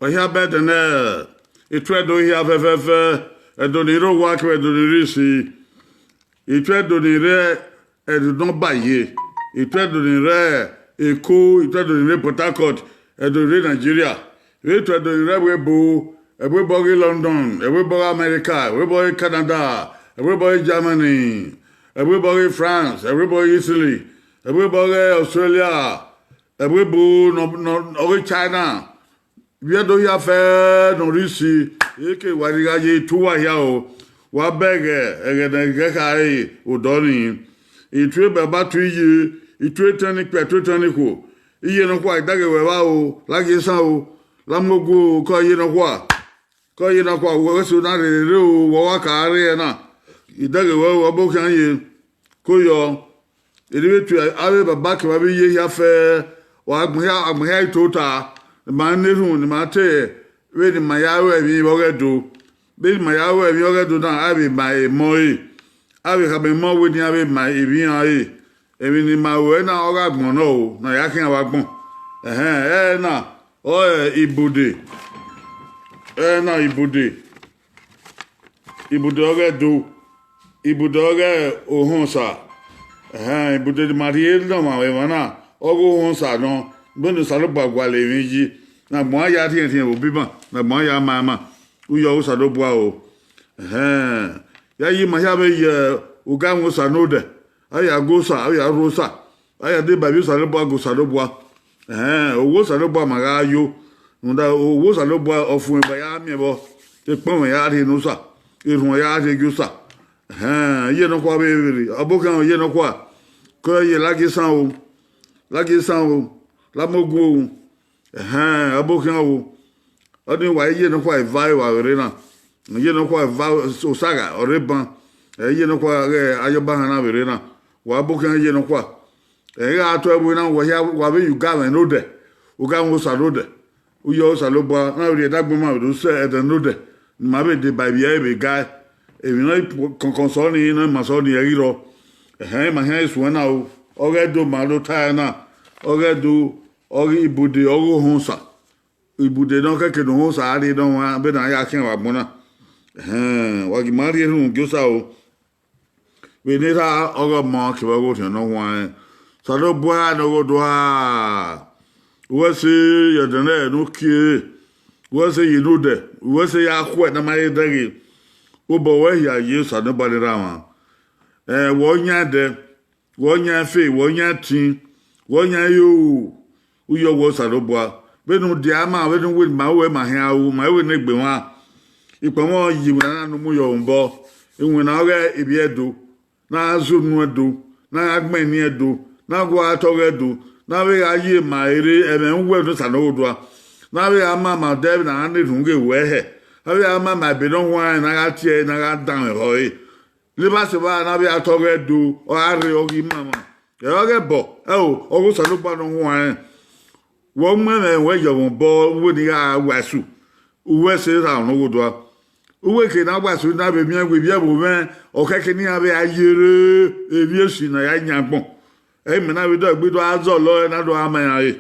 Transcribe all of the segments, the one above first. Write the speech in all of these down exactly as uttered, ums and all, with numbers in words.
Ọ hia bẹdẹ nẹ, ituẹ do hia fẹfẹfẹ, ẹdo ni rre owa kevbe ẹdo ni rre isi, ituẹ ẹdo ni rre ẹdo ne ọ ba ye, ituẹ ẹdo ni rre Eko, ituẹ ẹdo ni rre Port Harcourt, ẹdo ni rre Nigeria, vbe ituẹ ẹdo ni rre ẹvbo ebo, ẹvbo ebo ọghe London, ẹvbo ebo ọghe America, ẹvbo ebo ọghe Canada, ẹvbo ebo ọghe Germany, ẹvbo ebo ọghe France, ẹvbo ebo ọghe Italy, ẹvbo ebo ọghe Australia, ẹvbo ebo nọ- nọ- ọghe China, vbe ẹdo hia fẹ ne ọ rre isi, eke wa rri gha ye itu uwa hia o, wa bẹghe ẹghẹ ne ẹghẹ khare odọ nii. Itu baba tu iye, itu etẹn ni kpia, itu etẹn ni khuo. Iye nọkhua, I daghe wẹ vba o, la gie esan o, la mu ogu o, kọ iye nọkhua, kọ iye nọkhua, wẹ wẹ so na rherere o, wa wa ka rre ẹna. I daghe wẹ o, ọbokhian ye, ko yọ. Erriọ vbe tu avbe baba kevbe avbe iye hia fẹ, wa agbọn hia, agbọn hia i tota, ne ma na erhunmwu, ne ma te vbene ima ya ru emwi vbe ọghẹdo. Vbene ima ya ru emwi ọghẹdo na, a vbe ma emọ ẹre, a vbe khama emọ wẹ ne iran vbe ma emwi iran ẹre. Emwi ne ima ruẹ na, ọ gha gbọn nọ o, ne a ya khian vbe agbọn. Ẹhẹn, ẹre na ọre ibude, ẹre na ibude, ibude ọghẹdo, ibude ọghe ohọn osa. Ẹhẹn, ibude ne ima rhie nọ ma vbe emwa na, ọghe ohọn osa nọ, vbene Osanobua gualọ emwi yi, ne agbọn ya rhiẹnrhiẹn vbe obọ ima, ne agbọn ya ma ima. Uyo ọghe Osanobua o. Ẹhẹn, ya yi ima hia vbe ye ugamwẹ osa ne odẹ, a ya gu osa, a ya rho osa, a ya deba ivbi Osanobua gu Osanobua. Ẹhẹn, owa Osanobua ma gha yo, rhunmwuda owa Osanobua ọfumwegbe ya miẹn vbọ, ekpọnmwẹ ya rhie ne osa, erhuẹn ya rhie gie osa. Ẹhẹn, iye nọkhua vbe vberri, ọbokhian iye nọkhua, ke ọ ye la gie esan o, la gie esan o, la mu ogu o. Ẹhẹn, ọbokhian o. Ọnii wa iye nọkhua eva evba vbe rre na, iye nọkhua eva osagha ọ rre ban, ẹ, iye nọkhua ghẹ ayọbahan na vbe rre na, wa ọbokhian iye nọkhua. Ẹ i gha to ẹvbo na, wa hia, wa vbe ye ugamwẹ ne odẹ, ugamwẹ osa ne odẹ. Uyo Osanobua na rhie ẹdagbọn ima vbe do sẹ ẹdẹ ne odẹ, ne ima vbe deba ivbi ẹre vbe ga, emwi ne ọ kọnkọn sẹ ọnii, ne ọ ma sẹ ọnii, ẹ i ghi rrọọ. Ẹhẹn, ima khian suẹn na o, ọghe Ẹdo ma do ta ẹre na, ọghe Ẹdo, ọghe ibude ọghe ohọn osa. Ibude ne ọ kẹke ne ohọn osa rrie ne ọmwa, vbene a ya khian vbe agbọn na. Ẹhẹn, wa gie ima rhie erhunmwu gie osa o. Vbene erha ọghe Ọmọ kevbe ọghe Orhiọn Ne Ọ Huanrẹn, Osanobua ne ọghe odua, uwẹ ẹse ye ẹdẹnẹrẹ ne u kie, uwẹ ẹse ye ne odẹ, uwẹ ẹse ya khuẹ ne a ma he dẹghe, obọ ruẹ hia ye Osanobua ne erha mwa. Ẹ, wẹ ọ yan ẹdẹ, wẹ ọ yan ẹfe, wẹ ọ yan ẹtin, wẹ ọ yan ihoho, uyo wẹ Osanobua. Vbene u dia ima, vbene u wẹ ne ima ru ẹe, ma khian ru, ma i wẹ ne egbe mwa. Ikpọnmwẹ ọ ye iwinna na ne u mu yọ vbe obọ, iwinna ọghe ivbi Ẹdo, ne a gha zẹ unu Ẹdo, ne a gha gbẹn eni Ẹdo, ne a gu ua tọ ọghe Ẹdo, ne a vbe gha ye ima rre ẹmwẹ uwẹ ne Osanobua, ne a vbe gha ma ima odẹ vbene a gha na erhunmwu ghe wẹ hẹ, a vbe gha ma ima ebe ne ọ huanrẹn ne a gha tie ẹre, ne a gha danmwehọ ẹre. Levba sẹ evba ne a vbe gha tọ ọghe Ẹdo, ọ gha rre ọghe ima mwa. Ẹ ọghe ẹbọ, ẹo, ọghe Osanobua Ne Ọ Huanrẹn. Wẹ ọ mu ẹmwẹ ruẹ yọ vbe obọ, uwẹ ne I gha wa ẹsu, uwẹ ẹse erha ne ọghe odua. Uwẹ ke ne a wa ẹsu na vbe miẹn wẹ ivbi ẹvbo mwẹ, ọ khẹke ne iran vbe a ye rre, evbi esi ne a ya yan agbọn. Ẹ i mẹ na vbe dọgbe do a zọlọ ẹre ne a do a ma iran re.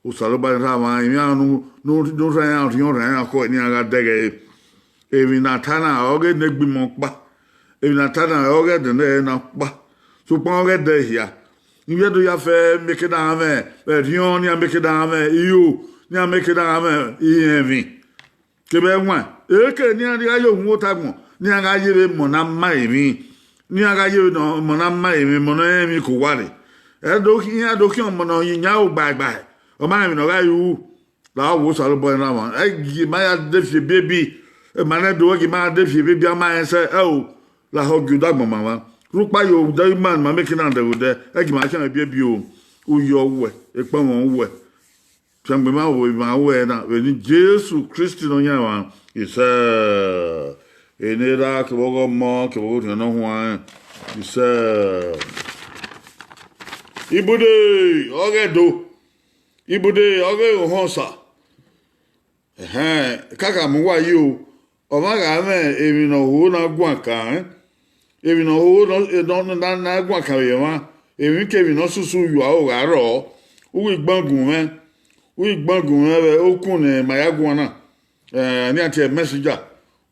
Osanobua ne erha mwa, emwi iran ne u rhan iran, orhiọn rhan iran khọ ne iran gha dẹghe ẹre. Emwi ne a ta na ọghe ne egbe ima ọkpa, emwi ne a ta na ọghe ẹdẹnẹrẹ na ọkpa, sokpan ọghe ẹdẹ hia. Ivbi Ẹdo ya fẹ mieke ne a gha mwẹ ẹrhiọn, ne iran mieke ne a gha mwẹ iho, ne iran mieke ne a gha mwẹ irẹn emwi. Kevbe ẹwaẹn, eke ne iran gha ye uhunmwu ota agbọn, ne iran gha ye vbe emọ ne a ma emwi, ne iran gha ye vbe emọ ne a ma emwi, emọ ne ọ rẹn emwi ke owa rre. Iran do khian ọmọ ne ọ yin yan aro gbaegbae, ọ ma rẹn emwi ne ọ gha ru. La wẹ Osanobua Ne Erha Mwa, ẹ gie ima ya de fi ebiebi, ima ne do wẹ gie ima ya de fi ebiebi, a ma rẹn sẹ, ẹo, lahọ gie udagbọn ma mwa. Rhukpa ye odẹ ima ne ima mieke na dẹghe odẹ, ẹ gie ima khian ebiebi o. Uyo wẹ, ekpọnmwẹ wẹ, fiangbe ima vbe ima wẹ na, vbe eni Jesu Kristi Nọyaẹnmwa, isẹ. Eni Erha kevbe ọghe Ọmọ kevbe ọghe Orhiọn Ne Ọ Huanrẹn, isẹ. Ibude ọghe Ẹdo, ibude ọghe ohọn osa. Ẹhẹn, kaka mu uwa yi o, ọmwa gha mwẹ emwi ne ọ ho na guan kan, emwi ne ọ ho na, na, na guan kan vbe emwa, emwi kemwi ne ọ susu yu aro gha rrọọ, u ghi gban gun mwẹ, Ugbẹn gun mwẹ vbe okun ne ima ya guan na, eh, ne iran tie messenger,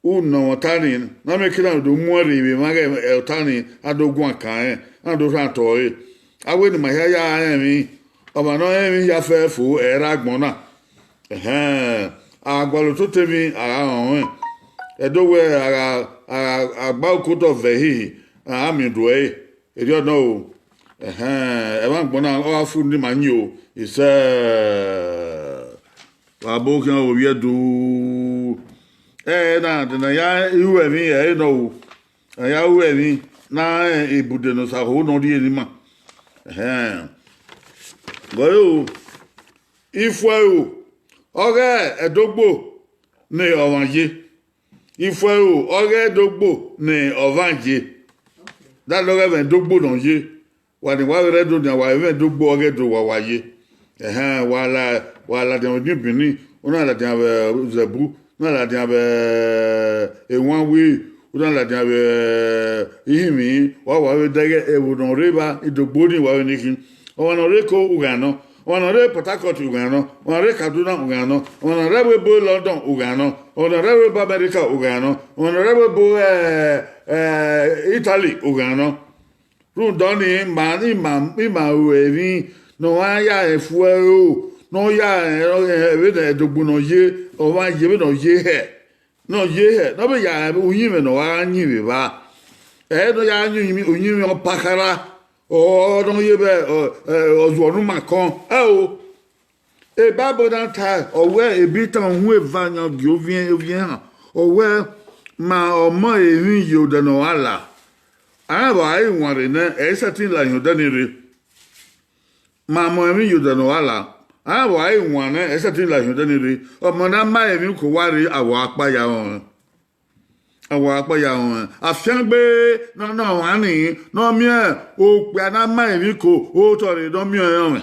u nọ mwẹ ọta ni, ne a miẹn ke na do mu ẹre vbe emwa ghẹ, eh, ọta ni, a do guan kan rẹn, a do rhan otọ ẹre. A wẹ ne ima hia ya rẹn emwi, ọmwa ne ọ rẹn emwi hia fẹ fo, ẹ i re agbọn na. Ẹhẹn, a gualọ ototọ emwi, a gha rẹn ọnrẹn. Ẹdẹ wẹ a gha, a gha, a gba okotọ vẹ ehihi, a gha miẹn udu ẹre. Erriọ nọ o. Ẹhẹn, ẹmwẹ agbọn na ọ gha fu ne ima yin o, isẹ, wa bo khian ovbi Ẹdo. Ẹ na, de na ya ru ẹmwẹ ẹre nọ o. A ya ru ẹmwẹ na, rẹn ebude ne Osa ho ne ọ rhie ne ima. Ẹhẹn. Gọre o, ifuẹro, ọghe ẹdogbo ne ọmwa ye. Ifuẹro, ọghe ẹdogbo ne ọmwa ye. Dadẹ ọghe ẹmwẹ ẹdogbo ne ọ ye. Wa ni wa vbe rre Ẹdo nian, wa vbe ẹmwẹ ẹdogbo ọghe Ẹdo wa wa ye. Ẹhẹn, wa la, wa ladian vbe New Benin, u na ladian vbe Ozẹbu, u na ladian vbe Ewanwi, u na ladian vbe Ihinmwi, wa wa vbe dẹghe ẹvbo ne ọ rre evba, idogbo ni wa vbe ni khin. Ọmwa ne ọ rre Eko, u gha nọ. Ọmwa ne ọ rre Port Harcourt, u gha nọ. Ọmwa ne ọ rre Kaduna, u gha nọ. Ọmwa ne ọ rre ẹvbo ebo London, u gha nọ. Ọmwa ne ọ rre ẹvbo ebo America, u gha nọ. Ọmwa ne ọ rre ẹvbo ebo, eh, eh, Italy, u gha nọ. Rhunmwuda ọnii, ima, ima, ima ru emwi ne ọ ya rẹn ifuẹro, ne ọ ya rẹn, eh, vbene ẹdogbo ne ọ ye, ọmwa ye vbene ọ ye hẹ, ne ọ ye hẹ, ne ọ vbe ya rẹn uyinmwẹ ne ọ gha yin vbe evba. Ẹ ne ọ ya yin uyinmwẹ, uyinmwẹ ọpakhara, ọ, ne ọ ye vbe, ọ, eh, ọzuọ ne uma kọn. Ẹo, Bible na ta, ọ wẹ, ebi tan uhunmwu eva yan gie ovbi, ovbi ehan. Ọ wẹ, ma ọmọ emwi ye odẹ ne ọ gha la. Ẹ vbe a i wanrre nẹ, ẹ i sẹtin la hin odẹ ni rre. Ma mọ emwi ye odẹ ne ọ gha la. Ẹ vbe a i wan nẹ, ẹ i sẹtin la hin odẹ ni rre. Ọmọ ne a ma emwi ko wa rre, a wa kpa ya rọnrẹn. A wa kpa ya rọnrẹn. Afiangbe ne ọ nọ ọmwa ni, ne ọ miẹn okpia ne a ma emwi ko otọ rre, ne ọ miẹn ọnrẹn ọmwẹ.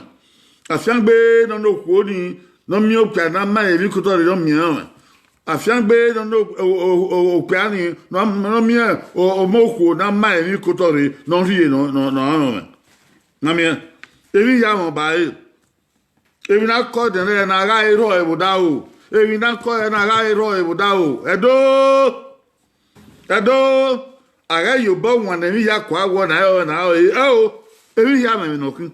Afiangbe ne ọ nọ okhuo ni, ne ọ miẹn okpia ne a ma emwi ko otọ rre, ne ọ miẹn ọnrẹn ọmwẹ. Afiangbe ne ọ nọ o-, o-, o-, okpia ni, ne ọ, ne ọ miẹn o-, ọmọ okhuo ne a ma emwi ko otọ rre, ne ọ rhie ne ọ, ne ọ, ne ọ rẹn ọnrẹn ọmwẹ. Na miẹn, emwi hia mwẹ ọba ẹre. Emwi ne a kọ ẹdẹnrẹ ne a gha rrọọ ẹvbo odaro. Emwi ne a kọ ẹre ne a gha rrọọ ẹvbo odaro. Ẹdo, Ẹdo, a ghẹ ye obọ wan ne emwi hia kua wọ na, ẹo, na, ẹo, ẹo, emwi hia mwẹ emwi ne ọ khin.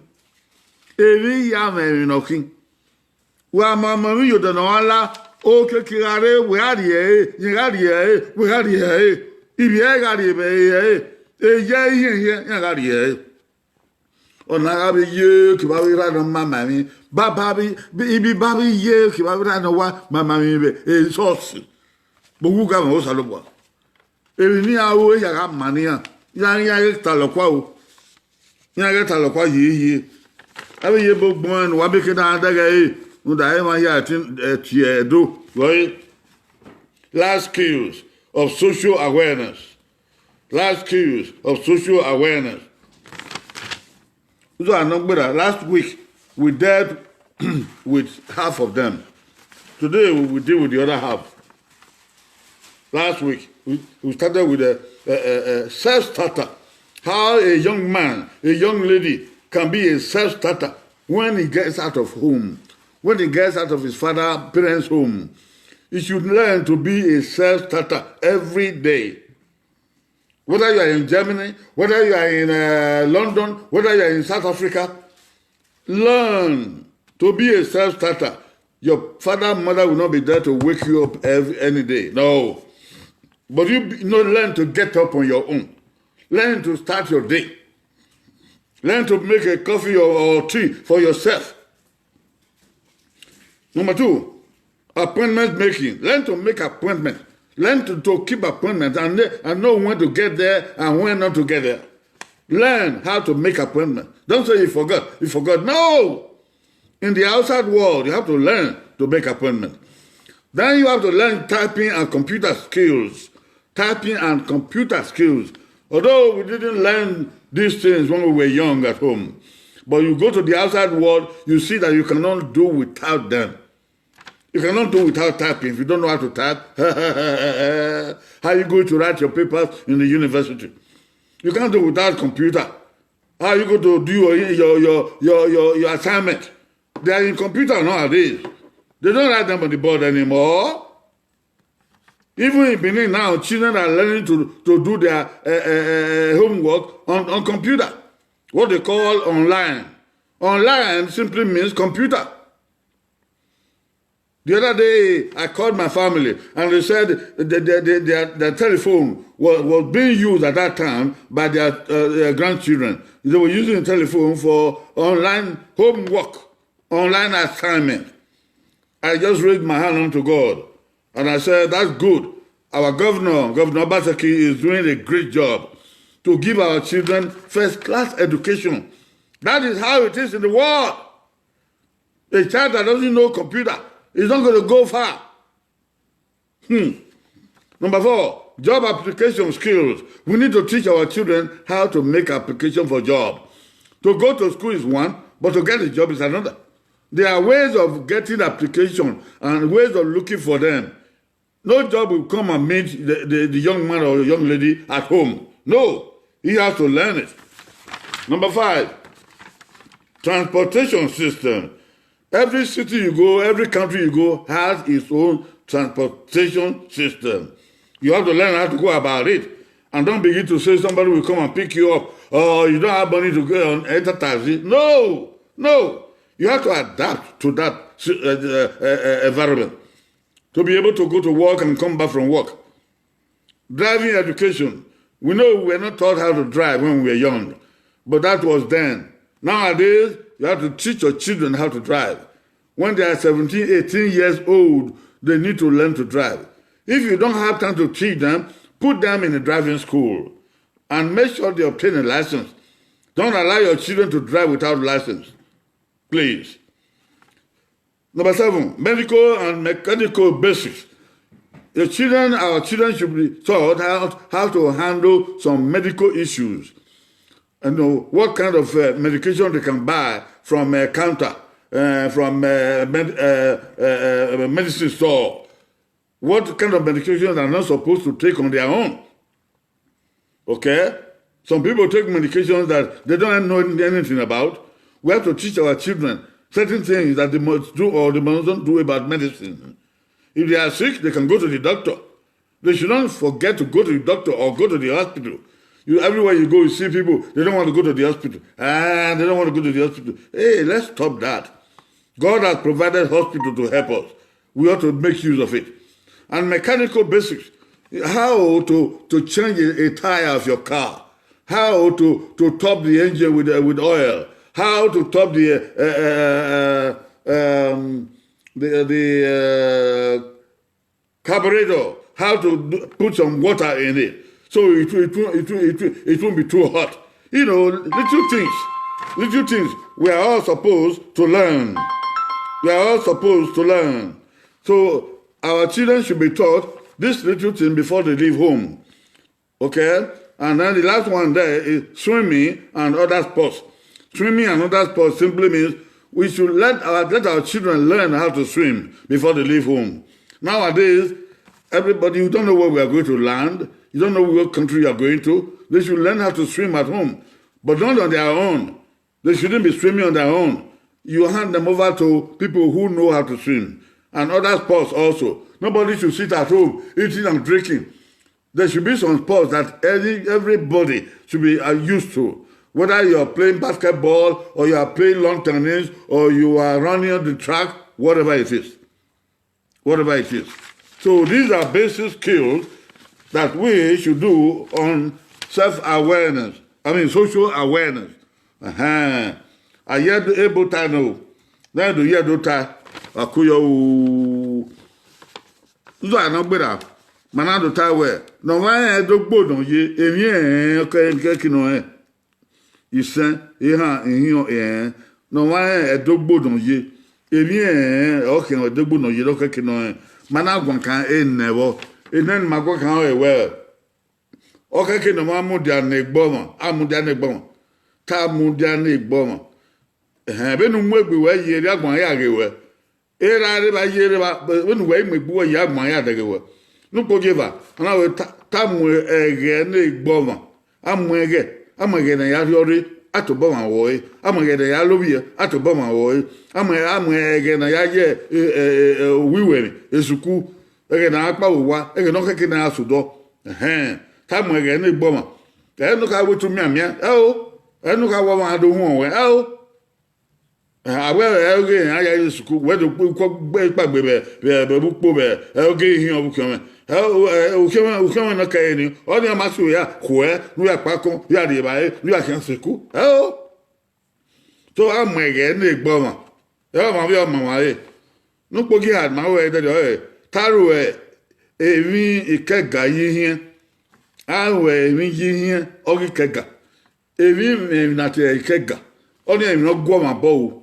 Emwi hia mwẹ emwi ne ọ khin. Wa ma mọ emwi ye odẹ ne ọ gha la, okiekie gha rre, wẹ gha rhie ẹre, rẹn gha rhie ẹre, wẹ gha rhie ẹre, ivbi ẹre gha rhie vbe ẹre, eya ihiẹnhiẹn, iran gha rhie ẹre. Ọna gha vbe ye kevbe avbe erha ne ọ ma ma emwi, baba vbe, ibi ba vbe ye kevbe avbe erha ne ọ wa ma ma emwi vbe esọsi. Vbe oghugha mwẹ Osanobua. Emwi ne iran ru ehia gha ma ne iran, iran, iran ghẹ talọ kua o. Iran ghẹ talọ kua ye ye. Avbe ye ebo gbọnrẹn ne uwa mieke na dẹghe ẹre, rhunmwuda emwa hia ẹtin, ẹtin Ẹdo, vbe ọre. Life skills of social awareness. Life skills of social awareness. So, Anọgberra, last week, we dealt with half of them. Today, we will deal with the other half. Last week, we, we started with a, a, a, a self-starter. How a young man, a young lady can be a self-starter when he gets out of home, when he gets out of his father, parents' home. He should learn to be a self-starter every day. Whether you are in Germany, whether you are in, uh, London, whether you are in South Africa, learn to be a self-starter. Your father and mother will not be there to wake you up every, any day. No. But you be, you know, learn to get up on your own. Learn to start your day. Learn to make a coffee or, or tea for yourself. Number two, appointment making. Learn to make appointment. Learn to, to keep appointment and, and know when to get there and when not to get there. Learn how to make appointment. Don't say you forgot. You forgot. No! In the outside world, you have to learn to make appointment. Then you have to learn typing and computer skills. Typing and computer skills. Although we didn't learn these things when we were young at home, but you go to the outside world, you see that you cannot do without them. You cannot do without typing. If you don't know how to type, how are you going to write your papers in the university? You can't do without computer. How are you going to do your, your, your, your, your, your assignment? They are in computer nowadays. They don't write them on the board anymore. Even in Benin now, children are learning to, to do their uh, uh, uh, homework on, on computer, what they call online. Online simply means computer. The other day, I called my family and they said the, the, the, their, their telephone was, was being used at that time by their, uh, their grandchildren. They were using the telephone for online homework, online assignment. I just raised my hand unto God and I said, "That's good. Our governor, Governor Obaseki, is doing a great job to give our children first class education." That is how it is in the world. A child that doesn't know computer is not going to go far. Hmm. Number four, job application skills. We need to teach our children how to make application for job. To go to school is one, but to get a job is another. There are ways of getting application and ways of looking for them. No job will come and meet the, the, the young man or young lady at home. No, he has to learn it. Number five, transportation system. Every city you go, every country you go has its own transportation system. You have to learn how to go about it. And don't begin to say somebody will come and pick you up or you don't have money to go and enter taxi. No, no. You have to adapt to that uh, uh, uh, environment to be able to go to work and come back from work. Driving education. We know we were not taught how to drive when we were young, but that was then. Nowadays, you have to teach your children how to drive. When they are seventeen, eighteen years old, they need to learn to drive. If you don't have time to teach them, put them in a driving school and make sure they obtain a license. Don't allow your children to drive without license, please. Number seven, medical and mechanical basics. Your children, our children should be taught how, how to handle some medical issues. You know, what kind of uh, medication they can buy from a counter, uh, from a med- uh, uh, uh, medicine store. What kind of medication they're not supposed to take on their own. Okay? Some people take medications that they don't know anything about. We have to teach our children certain things that they must do or they must not do about medicine. If they are sick, they can go to the doctor. They should not forget to go to the doctor or go to the hospital. You, everywhere you go, you see people, they don't want to go to the hospital. Ah, they don't want to go to the hospital. Hey, let's stop that. God has provided hospital to help us. We ought to make use of it. And mechanical basics, how to, to change a, a tire of your car, how to, to top the engine with, uh, with oil, how to top the, uh, uh, uh, um, the, the uh, carburetor, how to do, put some water in it so it, it, it, it, it, it won't be too hot. You know, little things, little things we are all supposed to learn. We are all supposed to learn. So our children should be taught this little thing before they leave home. Okay? And then the last one there is swimming and other sports. Swimming and other sports simply means we should let our, let our children learn how to swim before they leave home. Nowadays, everybody, you don't know where we are going to land. You don't know what country you are going to. They should learn how to swim at home, but not on their own. They shouldn't be swimming on their own. You hand them over to people who know how to swim and other sports also. Nobody should sit at home eating and drinking. There should be some sports that any, everybody should be uh, used to. Whether you are playing basketball or you are playing lawn tennis or you are running on the track, whatever it is. Whatever it is. So these are basic skills that we should do on self-awareness. I mean, social awareness. Uh-huh. Ayẹ ebo ta no. Na do yẹ do ta. Akuyo. Nzo anọ gbera. Ma na do ta wẹ, ne ọmwa rẹn do gbo nọ ye, emwi ẹnrẹn ọkẹkẹki nọ rẹn. Isẹn, ehan, ihiọn, ẹnrẹn, ne ọmwa rẹn ẹdogbo nọ ye, emwi ẹnrẹn ọ khian ẹdogbo nọ ye, ọkẹkẹ nọ rẹn. Ma na guan kan enẹ vbọ, enẹ ne ma guan kan ọre wẹ, ọkẹkẹ ne ọmwa mudia ne egbe ọmwa, a mudia ne egbe ọmwa, te a mudia ne egbe ọmwa. Ẹhẹn, vbene u mu egbe wẹ ye, erriọ agbọn ya ghe wẹ. Erha rre vba ye rre vba, vbene uwẹ i mu egbe uwẹ ye agbọn ya dẹghe wẹ. Ne ukpogieva, ọ na wẹ ta, ta mu ẹghẹ ne egbe ọmwa, a mu ẹghẹ, a mu ẹghẹ ne a ya rhiọ rre, a tobọ ọmwa vbe ọre. A mu ẹghẹ ne a ya lovbiẹ, a tobọ ọmwa vbe ọre. A mu, a mu ẹghẹ ne a ya ye, e, e, e, e, owiwẹ emwi, esuku, ẹghẹ ne a kpa vbe owa, ẹghẹ ne ọ khẹke ne a ya sẹ odọ. Ẹhẹn, te a mu ẹghẹ ne egbe ọmwa. Ẹ ne u kha wẹ etu mianmian, ẹ o. Ẹ ne u kha wẹ ọmwa do huọn ruẹ, ẹ o. Ẹ, a wẹ ẹ ghe iran ya ye esuku, wẹ do kpe ukọ gbe ikpagbe vbe, vbe, vbe ukpo vbe, ẹ, oge ihiọn vbe ukhiọnmwẹ. Ẹ, o, ẹ, ukhiọnmwẹ, ukhiọnmwẹ nọ kẹre ni, ọnii ọ ma si ya khuẹ, ne u ya kpa akọn, u ya rhie evbare, ne u ya khian sẹku. Ẹ o. So, a mu ẹghẹ ne egbe ọmwa. Ẹ, ọmwa vbe ọmwa mwa re. Ne ukpogi ha ma wẹ dẹdẹ ọre, te a ru emwi ikẹga ye ihiẹn. A ru emwi ye ihiẹn, ọ ghi kẹga. Emwi, emwi na tie ikẹga. Ọnii emwi ne ọ guọmwa obọ ru.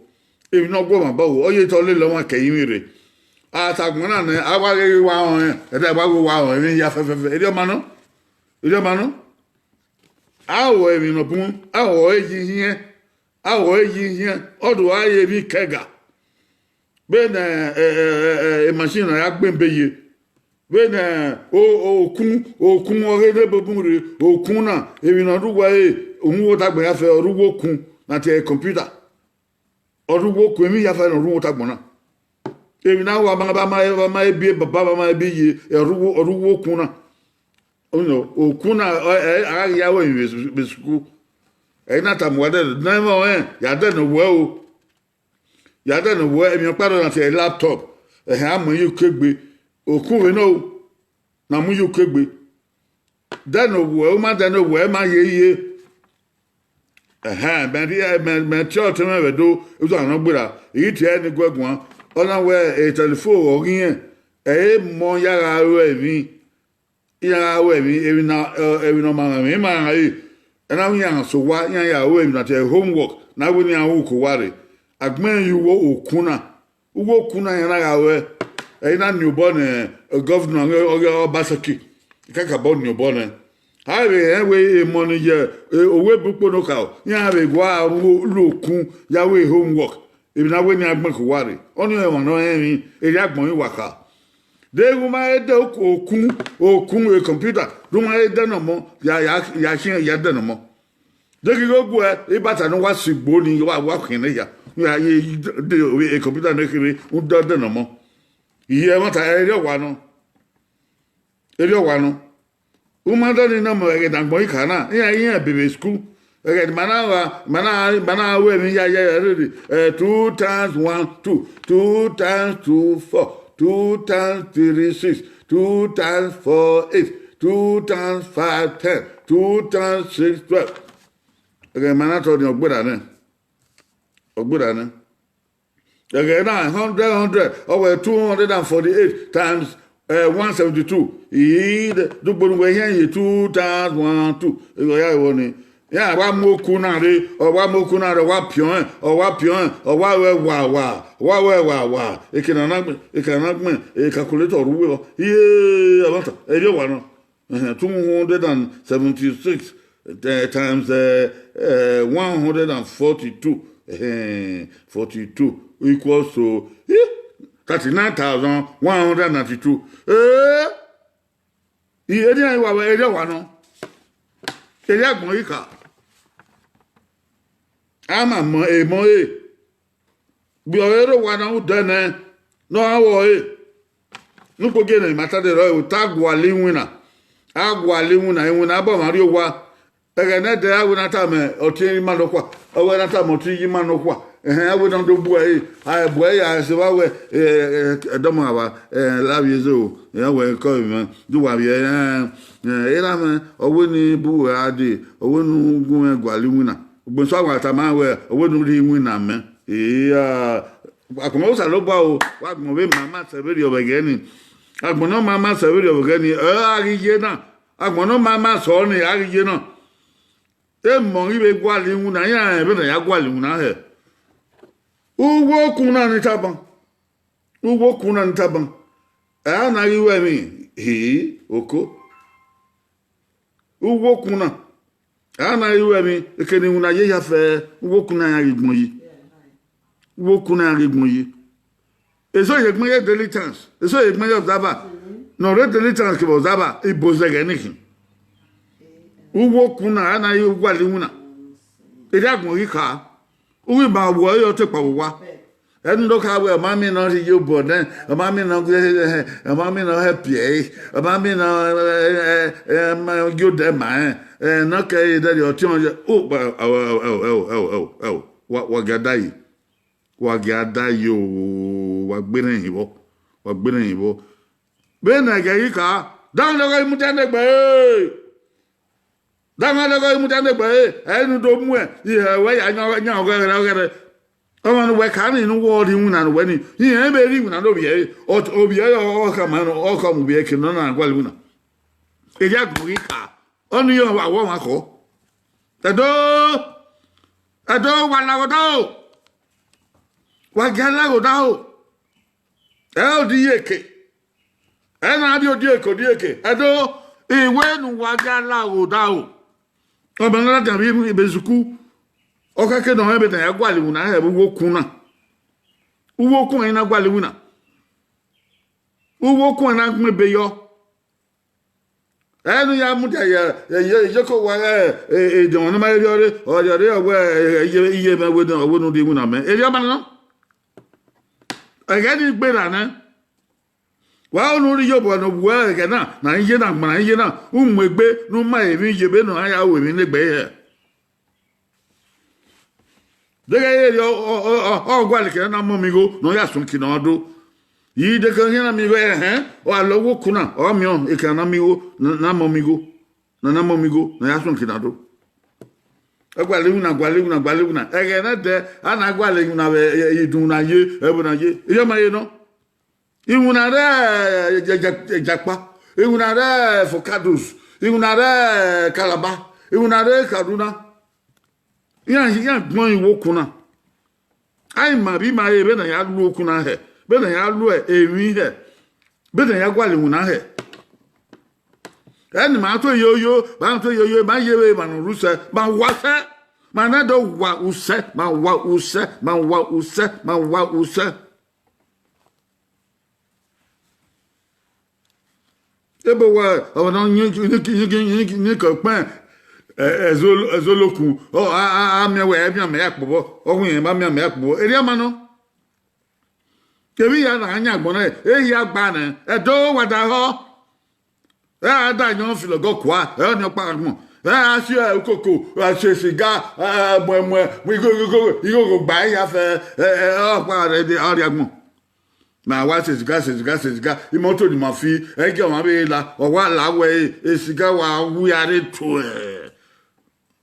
Emwi ne ọ guọmwa obọ ru, ọ ye te ọ lele ọmwa ke ẹrinmwi rre. A ta agbọn na nẹ, a wa ghe wa rọnrẹn, ẹdẹ a wa ghe wa rọnrẹn, emwi hia fẹfẹfẹ. Erriọ ma nọ? Erriọ ma nọ? A ru emwi ne ọ bun, a ru ẹre ye ihiẹn, a ru ẹre ye ihiẹn, ọ do gha re emwi ikẹga. Vbene, ẹ, ẹ, ẹ, ẹ, emachine na ya gbe ebe ye. Vbene, o, okun, okun ọghe ne bubun rre, okun na, emwi ne ọ rre uwu ẹre, uhunmwu otagbọn ya fẹ, ọ rre uwu okun, na tie computer. Ọ rre uwu okun, emwi ya fẹ ne ọ rre uwu otagbọn na. Emwi na wa ma, ba ma, ba ma ebi baba, ba ma ebi ye, ọ rre uwu, ọ rre uwu okun na. Okun na, ẹ, ẹ, a ghi ya ru emwi vbe su-, vbe sukuru. Ẹ i na tama uwa dẹ, ne ẹmwẹ ọnrẹn, ya dẹ ne owẹ o. Ya dẹ ne owẹ, emwi ọkpa rrọọ na tie laptop. Ẹhẹn, a mu ye ukegbe. Okun vbe nọ o, na mu ye ukegbe. Dẹ ne owẹ, u ma dẹ ne owẹ, ma ye ye. Ẹhẹn, mẹ rhie, mẹ, mẹ tie ọtẹn mwẹ vbe do, udu a nọ gberra, I ghi tie ẹre ne I guẹ guan. Ọ na wẹ, e telephone ọ ghi rẹn, ẹ i re emọ ya gha ru emwi, iran gha ru emwi, emwi na, ẹ, emwi ne ọ ma mwẹ emwi, ima gha re. Ẹ na wẹ iran sẹ owa, iran ya ru emwi na tie homework, na wẹ ne iran ru ke owa rre. Agbẹnrẹn ye uwu okun na, uwu okun na iran na gha ruẹ, ẹ i na ni obọ ne, ẹ, governor ọghe, ọghe Obaseki, kakabọ ni obọ nẹ. A vbe rẹn wẹ emọ ni ye, e, owa ebe ukpo ne okaro, iran vbe wa ru okun ya ru homework, emwi na wẹ ne iran gbẹn ke owa rre. Ọnii ọre emwa ne ọ rẹn emwi, erriọ agbọn i wa kha. De u ma he dẹ okun, okun, e computer, de u ma he dẹ ne ọmọ, ya, ya, ya khian ya dẹ ne ọmọ. De ghi gho guẹ, ibata ne wa si gbo ni, wa, wa khian ne ya. Ya ye de e computer ne kherhe, u dẹ dẹ ne ọmọ. Iye ẹmwata, erriọ wa nọ. Erriọ wa nọ. U ma dẹ ni na mu ẹghẹ ne agbọn i ka na, iran, iran bebe school. Ẹghẹ ne ma na gha, ma na, ma na ru emwi ya, ya, ya, rere, eh, two times one, two, two times two, four, two times three, six, two times four, eight, two times five, ten, two times six, twelve. Ẹghẹ ne ma na tọ ni, ọ gberra nẹ. Ọ gberra nẹ. Ẹghẹ na hundred, hundred, ọ wẹ two hundred and forty-eight times, eh, one seventy-two. Ii, dugbo ne uwẹ hian ye two times one, two. Ọ ya vbọ ni. Iran wa mu okun na rre, ọ wa mu okun na rre, ọ wa piọn ẹn, ọ wa piọn ẹn, ọ wa ru ẹwawa, ọ wa ru ẹwawa. Eke na na gbẹn, eke na na gbẹn, e calculator ru uwẹ vbọ. Iye, ẹmwata, erriọ wa nọ. Ẹhẹn, two hundred and seventy-six, eh, times, eh, eh, one hundred and forty-two, eh, forty-two equals to, eh, thirty-nine thousand one hundred ninety-two. Eh, i, erriọ wa, erriọ wa nọ. Erriọ agbọn i ka. A ma mọ emọ ẹre. Gbe ọre rre owa na, u dẹ nẹ, ne ọ gha ru ẹre. Ne ukpogiẹ ne ma ta dẹ rrọọ, ta gualọ iwinna. A gualọ iwinna, iwinna bọ ọmwa rrie owa. Ẹghẹ ne ẹdẹ a wẹ na tama ọtẹn ima nọkhua, ọ wẹ na tama ọtẹn ima nọkhua. Ẹhẹn, a wẹ na do bu ẹre, a bu ẹre ya sẹ evba wẹ, ẹ, ẹ, ẹdọmọ ava, ẹ, la vbiẹ zẹ o, ẹ, wẹ kọ emwi mwẹ, do wa vbiẹ, ẹ, ẹ, erha mwẹ, ọ wẹ ne I bu wẹ gha dee, ọ wẹ ne u gu mwẹ gualọ iwinna. Ugbẹn sẹ wa tama wẹ, ọ wẹ ne u rhie iwinna mẹ. Iya, akpọnmwẹ Osanobua o, wa gbọn vbe ma ma sẹ vberriọ vbe ẹghẹ ni. Agbọn ne ọ ma ma sẹ vberriọ vbe ẹghẹ ni, ẹ a ghi ye na. Agbọn ne ọ ma ma sẹ ọnii, a ghi ye na. Emọ ghi vbe gualọ iwinna, iran rẹn vbene a ya gualọ iwinna hẹ. Uwu okun na ni taban. Uwu okun na ni taban. Ẹ a na ghi ru ẹmwẹ, hii, oko. Uwu okun na. A na ghi ru ẹmwẹ, eke ne iwinna ye hia fẹ, uwu okun na iran ghi gbọn yi. Uwu okun na iran ghi gbọn yi. Eso ye gbẹn ye Daily Times, eso ye gbẹn ye Observer. Ne ọ rre Daily Times kevbe Observer, ibo zẹghẹ ni khin. Uwu okun na, a na ghi gualọ iwinna. Erha agbọn ghi kha, u ghi ma wọ ẹre ọ te kpa vbe owa. Ẹnu do kha wẹ, ọ ma miẹn ne ọ rhie iyobọ nẹ, ọ ma miẹn ne ọ gu, ọ ma miẹn ne ọ hẹpiẹ ẹre, ọ ma miẹn ne ọ, ẹ, ẹ, ẹ, ma gie odẹ ma rẹn, ẹ, ne ọ kẹ ẹre dẹrriọ ọtiọnrẹn ye, o, ẹo, ẹo, ẹo, ẹo, ẹo, ẹo, wa, wa gia da yi, wa gia da yi o, wa gbe rẹn hin vbọ, wa gbe rẹn hin vbọ. Vbene ẹghẹ ghi kha, danmwẹ ne ọ ghi mudia ne egbe ẹre. Danmwẹ ne ọ ghi mudia ne egbe ẹre, ẹ i re ne u do muẹn, ihe wẹ ya yan, yan ọghẹghẹrẹ ọghẹrẹ. Ọmwa ne uwẹ ka ni ne uwẹ ọ rhie iwinna ne uwẹ ni, irẹn vbe rhie iwinna ne ovbi ẹre, ọ, ovbi ẹre ọ khama, ọ khama ovbi ẹre ke ne ọ na gualọ iwinna. Erha agbọn ghi kha, ọnii ọ wa wọ ọmwa khọ. Ẹdo, Ẹdo, wa laghodaro, wa gia laghodaro. Ẹ odieke, ẹ na rhie odieke odieke. Ẹdo, I wẹ ne uwa gia laghodaro. Ọmwa ne ọ na dan vbe, vbe sukuru, ọ khẹke ne ọ rẹn vbene a ya gualọ iwinna hẹ vbe uwu okun na. Uwu okun ẹre na gualọ iwinna. Uwu okun ẹre na gbẹn ebe yọ. Ẹ ne u ya mudia ye, ye, ye, ye ko wa, ẹ, ẹ, ẹ, de ọmwa ne ọ ma rhie ọre, ọ rhie ọre, ọ wẹ, ẹ, ẹ, iye, iye mwẹ wẹ ne, ọ wẹ ne u rhie iwinna mẹ. Erriọ ọmwa nọ. Ẹghẹ ni gberra nẹ. Wa unu rhie iyobọ ne ovbi uẹ ẹghẹ na, ne a i ye na, gbọn ne a i ye na, u mu egbe ne u ma emwi ye vbene ọ ya ru emwi ne egbe hẹ. Deghẹ erriọ ọ, ọ, ọ, ọ gualọ ekẹn na mọ ọmọ igho ne ọ ya suẹn eki ne ọ do. I deghẹ ọ khian na miẹn igho, ẹhẹn, ọ gha lọ uwu okun na, ọ miẹn ekẹn na mọ igho, na, na mọ ọmọ igho, na, na mọ ọmọ igho, ne ọ ya suẹn eki na do. Ẹ gualọ iwinna, gualọ iwinna, gualọ iwinna. Ẹghẹ nẹdẹ, a na gualọ iwinna vbe, ẹ, idunmwu na ye, ẹvbo na ye. Erriọ ma ye nọ. Iwinna rre, ẹ, ẹ, ẹ, ẹ, Jakpa, iwinna rre Forcados, iwinna rre Calabar, iwinna rre Kaduna. Iran, iran gbẹn ọẹn vbe okun na. A i ma vbe ima re vbene a ya lu okun na hẹ, vbene a ya lu emwi hẹ, vbene a ya gualọ iwinna hẹ. Ẹni ma to yoyo, ma to yoyo, ma ye vbe emwa ne ọ rre usẹ, ma wa usẹ, ma na do wa usẹ, ma wa usẹ, ma wa usẹ, ma wa usẹ. Ebe wa, ọmwa ne ọ yin, yin, yin, yin, yin, yin ke ọkpẹn, ẹ, ẹzọ, ẹzọ lokun, ọ, a, a, a miẹn wẹ, ẹ miẹn mẹ ya kpobọ, ọ wu irẹn ma miẹn mẹ ya kpobọ. Erriọ ọmwa nọ. Kevbe iran na yan agbọn na, ehia gba nẹ, Ẹdo wa da họ. Ẹ a da yan filọgọ kua, ẹ ọnii ọkpa agbọn. Ẹ a si, ẹ, ukoko, a si siga, ẹ, ẹ, muẹ, muẹ, muẹ igho, igho, igho, igho gba ehia fẹ, ẹ, ẹ, ọkpa rẹ de, ọ rrie agbọn. Ma wa se siga, se siga, se siga. Imoto ni ma fi, ẹ gie ọmwa vbe la, ọ wa la wẹ, e siga wa wu ya rre tuẹ.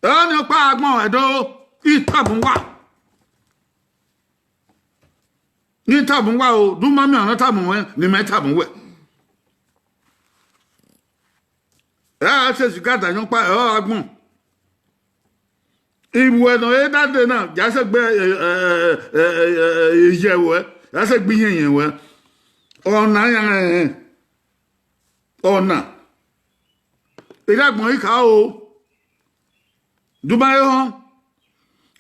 Ẹ ọnii ọkpa agbọn Ẹdo, I tama uwa. Ne I tama uwa o, de u ma miẹn ọna tama ruẹ, ne imẹ tama ruẹ. Ẹ a se siga da yan ọkpa, ẹ ọ gha gbọn. Iwẹ ne ọ re dade na, ya sẹ gbe, ẹ, ẹ, iyẹ ruẹ, ya sẹ gbe iyẹnyẹn ruẹ. Ọna iran rẹn, ọna. Erha agbọn I kha o. De u ma he họn?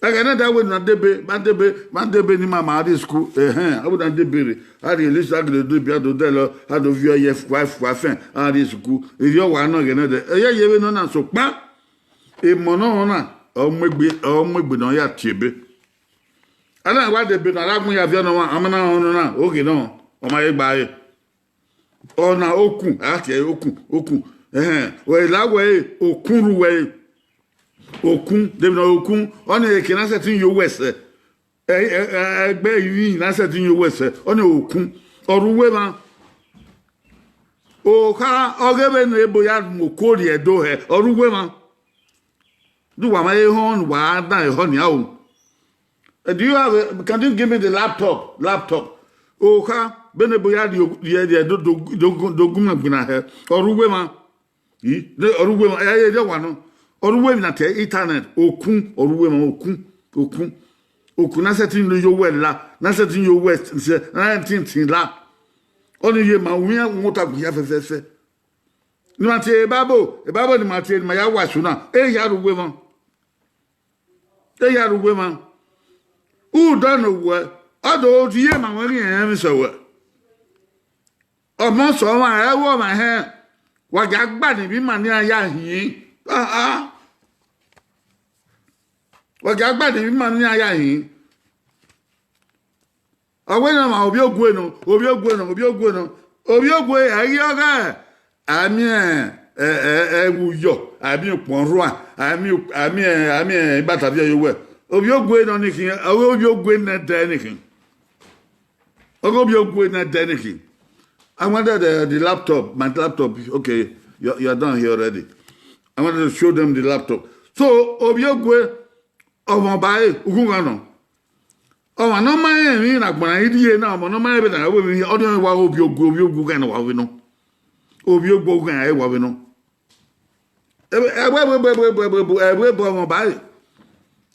Ẹghẹ nẹdẹ, a wẹ ne a debe, ma debe, ma debe ne ima ma rrie school, ẹhẹn, a wẹ ne a debe rre, a rrie list, a gele debe, a do dẹlọ, a do viọ ye fua fua fẹn, a rrie school. Erriọ wa nọ ẹghẹ nẹdẹ, ẹ ya ye vbene ọ na, sokpan emọ ne ọ rọnre na, ọ mu egbe, ọ mu egbe ne ọ ya tie ebe. A na wa debe ne a ra gbẹn ya viọ ne ọmwa, a ma na rọnre na, oghe nọ, ọ ma he gba re. Ọna okun, a tie ẹre okun, okun. Ẹhẹn, wẹ la wẹ re, okun ru wẹ re. Okun, de emwi ne ọ re okun, ọnii eke na sẹtin ye owẹ sẹ. Ẹ, ẹ, ẹ, ẹgbẹ ivbi na sẹtin ye owẹ sẹ, ọnii okun. Ọ ru uwu emwa. Okha, ọghe vbene ebo ya mu okuo rrie Ẹdo hẹ, ọ ru uwu emwa. De uwa ma he họn ne uwa dan ehọ nia o. Eh, do you have a, can you give me the laptop? Laptop. Okha, vbene ebo ya rrie, rrie, rrie, do, do, do, do gu ma gbinna hẹ. Ọ ru uwu emwa. I, de, ọ ru uwu emwa, ẹ, ẹ, ẹ, wa nọ. Ọ ru uwu emwi na te internet. Okun, ọ ru uwu emwa, okun, okun. Okun na sẹtin ye owẹ la, na sẹtin ye owẹ sẹ, na sẹtin tin la. Ọnii ye ma, uwian wọta gu ya fẹfẹfẹ. Ne ima tie Bible, Bible ne ima tie, ne ima ya whasu na, ehia ru uwu emwa. Ehia ru uwu emwa. U dọ ne owẹ, ọ do rhie ma wẹ ghi rẹn emwi sẹ wẹ. Ọmọ sẹ ọmwa, ẹ ru ọmwa hẹn, wa gia gba ne ivbi ima ne iran ya hin. Ah, ah. Wa gia gba ne ima ni a ya hin. Ọ wẹ ne ọmwa ovbi ogue nọ, ovbi ogue nọ, ovbi ogue nọ. Ovbi ogue ẹ i ghi ọghe a miẹn ẹwu yọ, a miẹn ukpọn rua, a miẹn a miẹn a miẹn ibata viọ ye owẹ. Ovbi ogue nọ ni khin, ọ wẹ ovbi ogue nẹdẹ ni khin. Ọ wẹ ovbi ogue nẹdẹ ni khin. I wanted uh, the laptop, my laptop. Okay, you're, you're done here already. I wanted to show them the laptop. So, ovbi ogue, ọmwa ba ẹre, ughughan nọ. Ọmwa ne ọ ma rẹn emwi ne agbọn na i rhie na, ọmwa ne ọ ma rẹn vbene a ya ru emwi, ọ rhie wa ovbi ogue, ovbi ogue ughan ne wa vbe nọ. Ovbi ogue ughan ẹre wa vbe nọ. Ẹvbo ẹvbo ẹvbo ẹvbo ẹvbo ẹvbo ẹvbo ẹvbo ọmwa ba ẹre.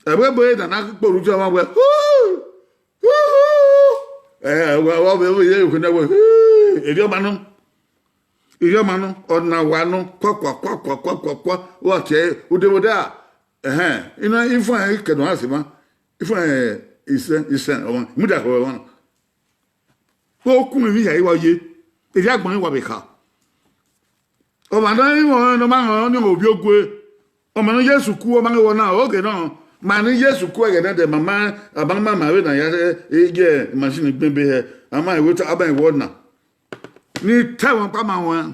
Ẹvbo ẹvbo ẹre na na kpe orhu ọmwa wẹ, hu, hu, hu. Ẹ, wa wa vbe ye okhuo nẹ wẹ, hu, erriọ ma nọ. Erriọ ma nọ, ọ na wa nọ, kua kua kua kua kua kua kua, wa tie, ude vbe odẹ a, ẹhẹn, ina ifuẹn kẹdọ ha sẹ ma, ifuẹn isẹn, isẹn, ọmwa, imudia khẹ ọmwa. Okun emwi hia wa ye, erriọ agbọn wa vbe kha. Ọmwa ne ọ rẹn ne ọ ma rẹn ọnii ovbi ogue, ọmwa ne Jesu ku, ọ ma ghe wẹ ọna, oge nọ, ma ne Jesu ku ẹghẹ nẹdẹ, ma ma, a ma ma ma vbene a ya ye machine gbẹn ebe hẹ, a ma wẹ, a ma wẹ ọna. Ne I ta ẹmwẹ ọkpa ma ruẹn.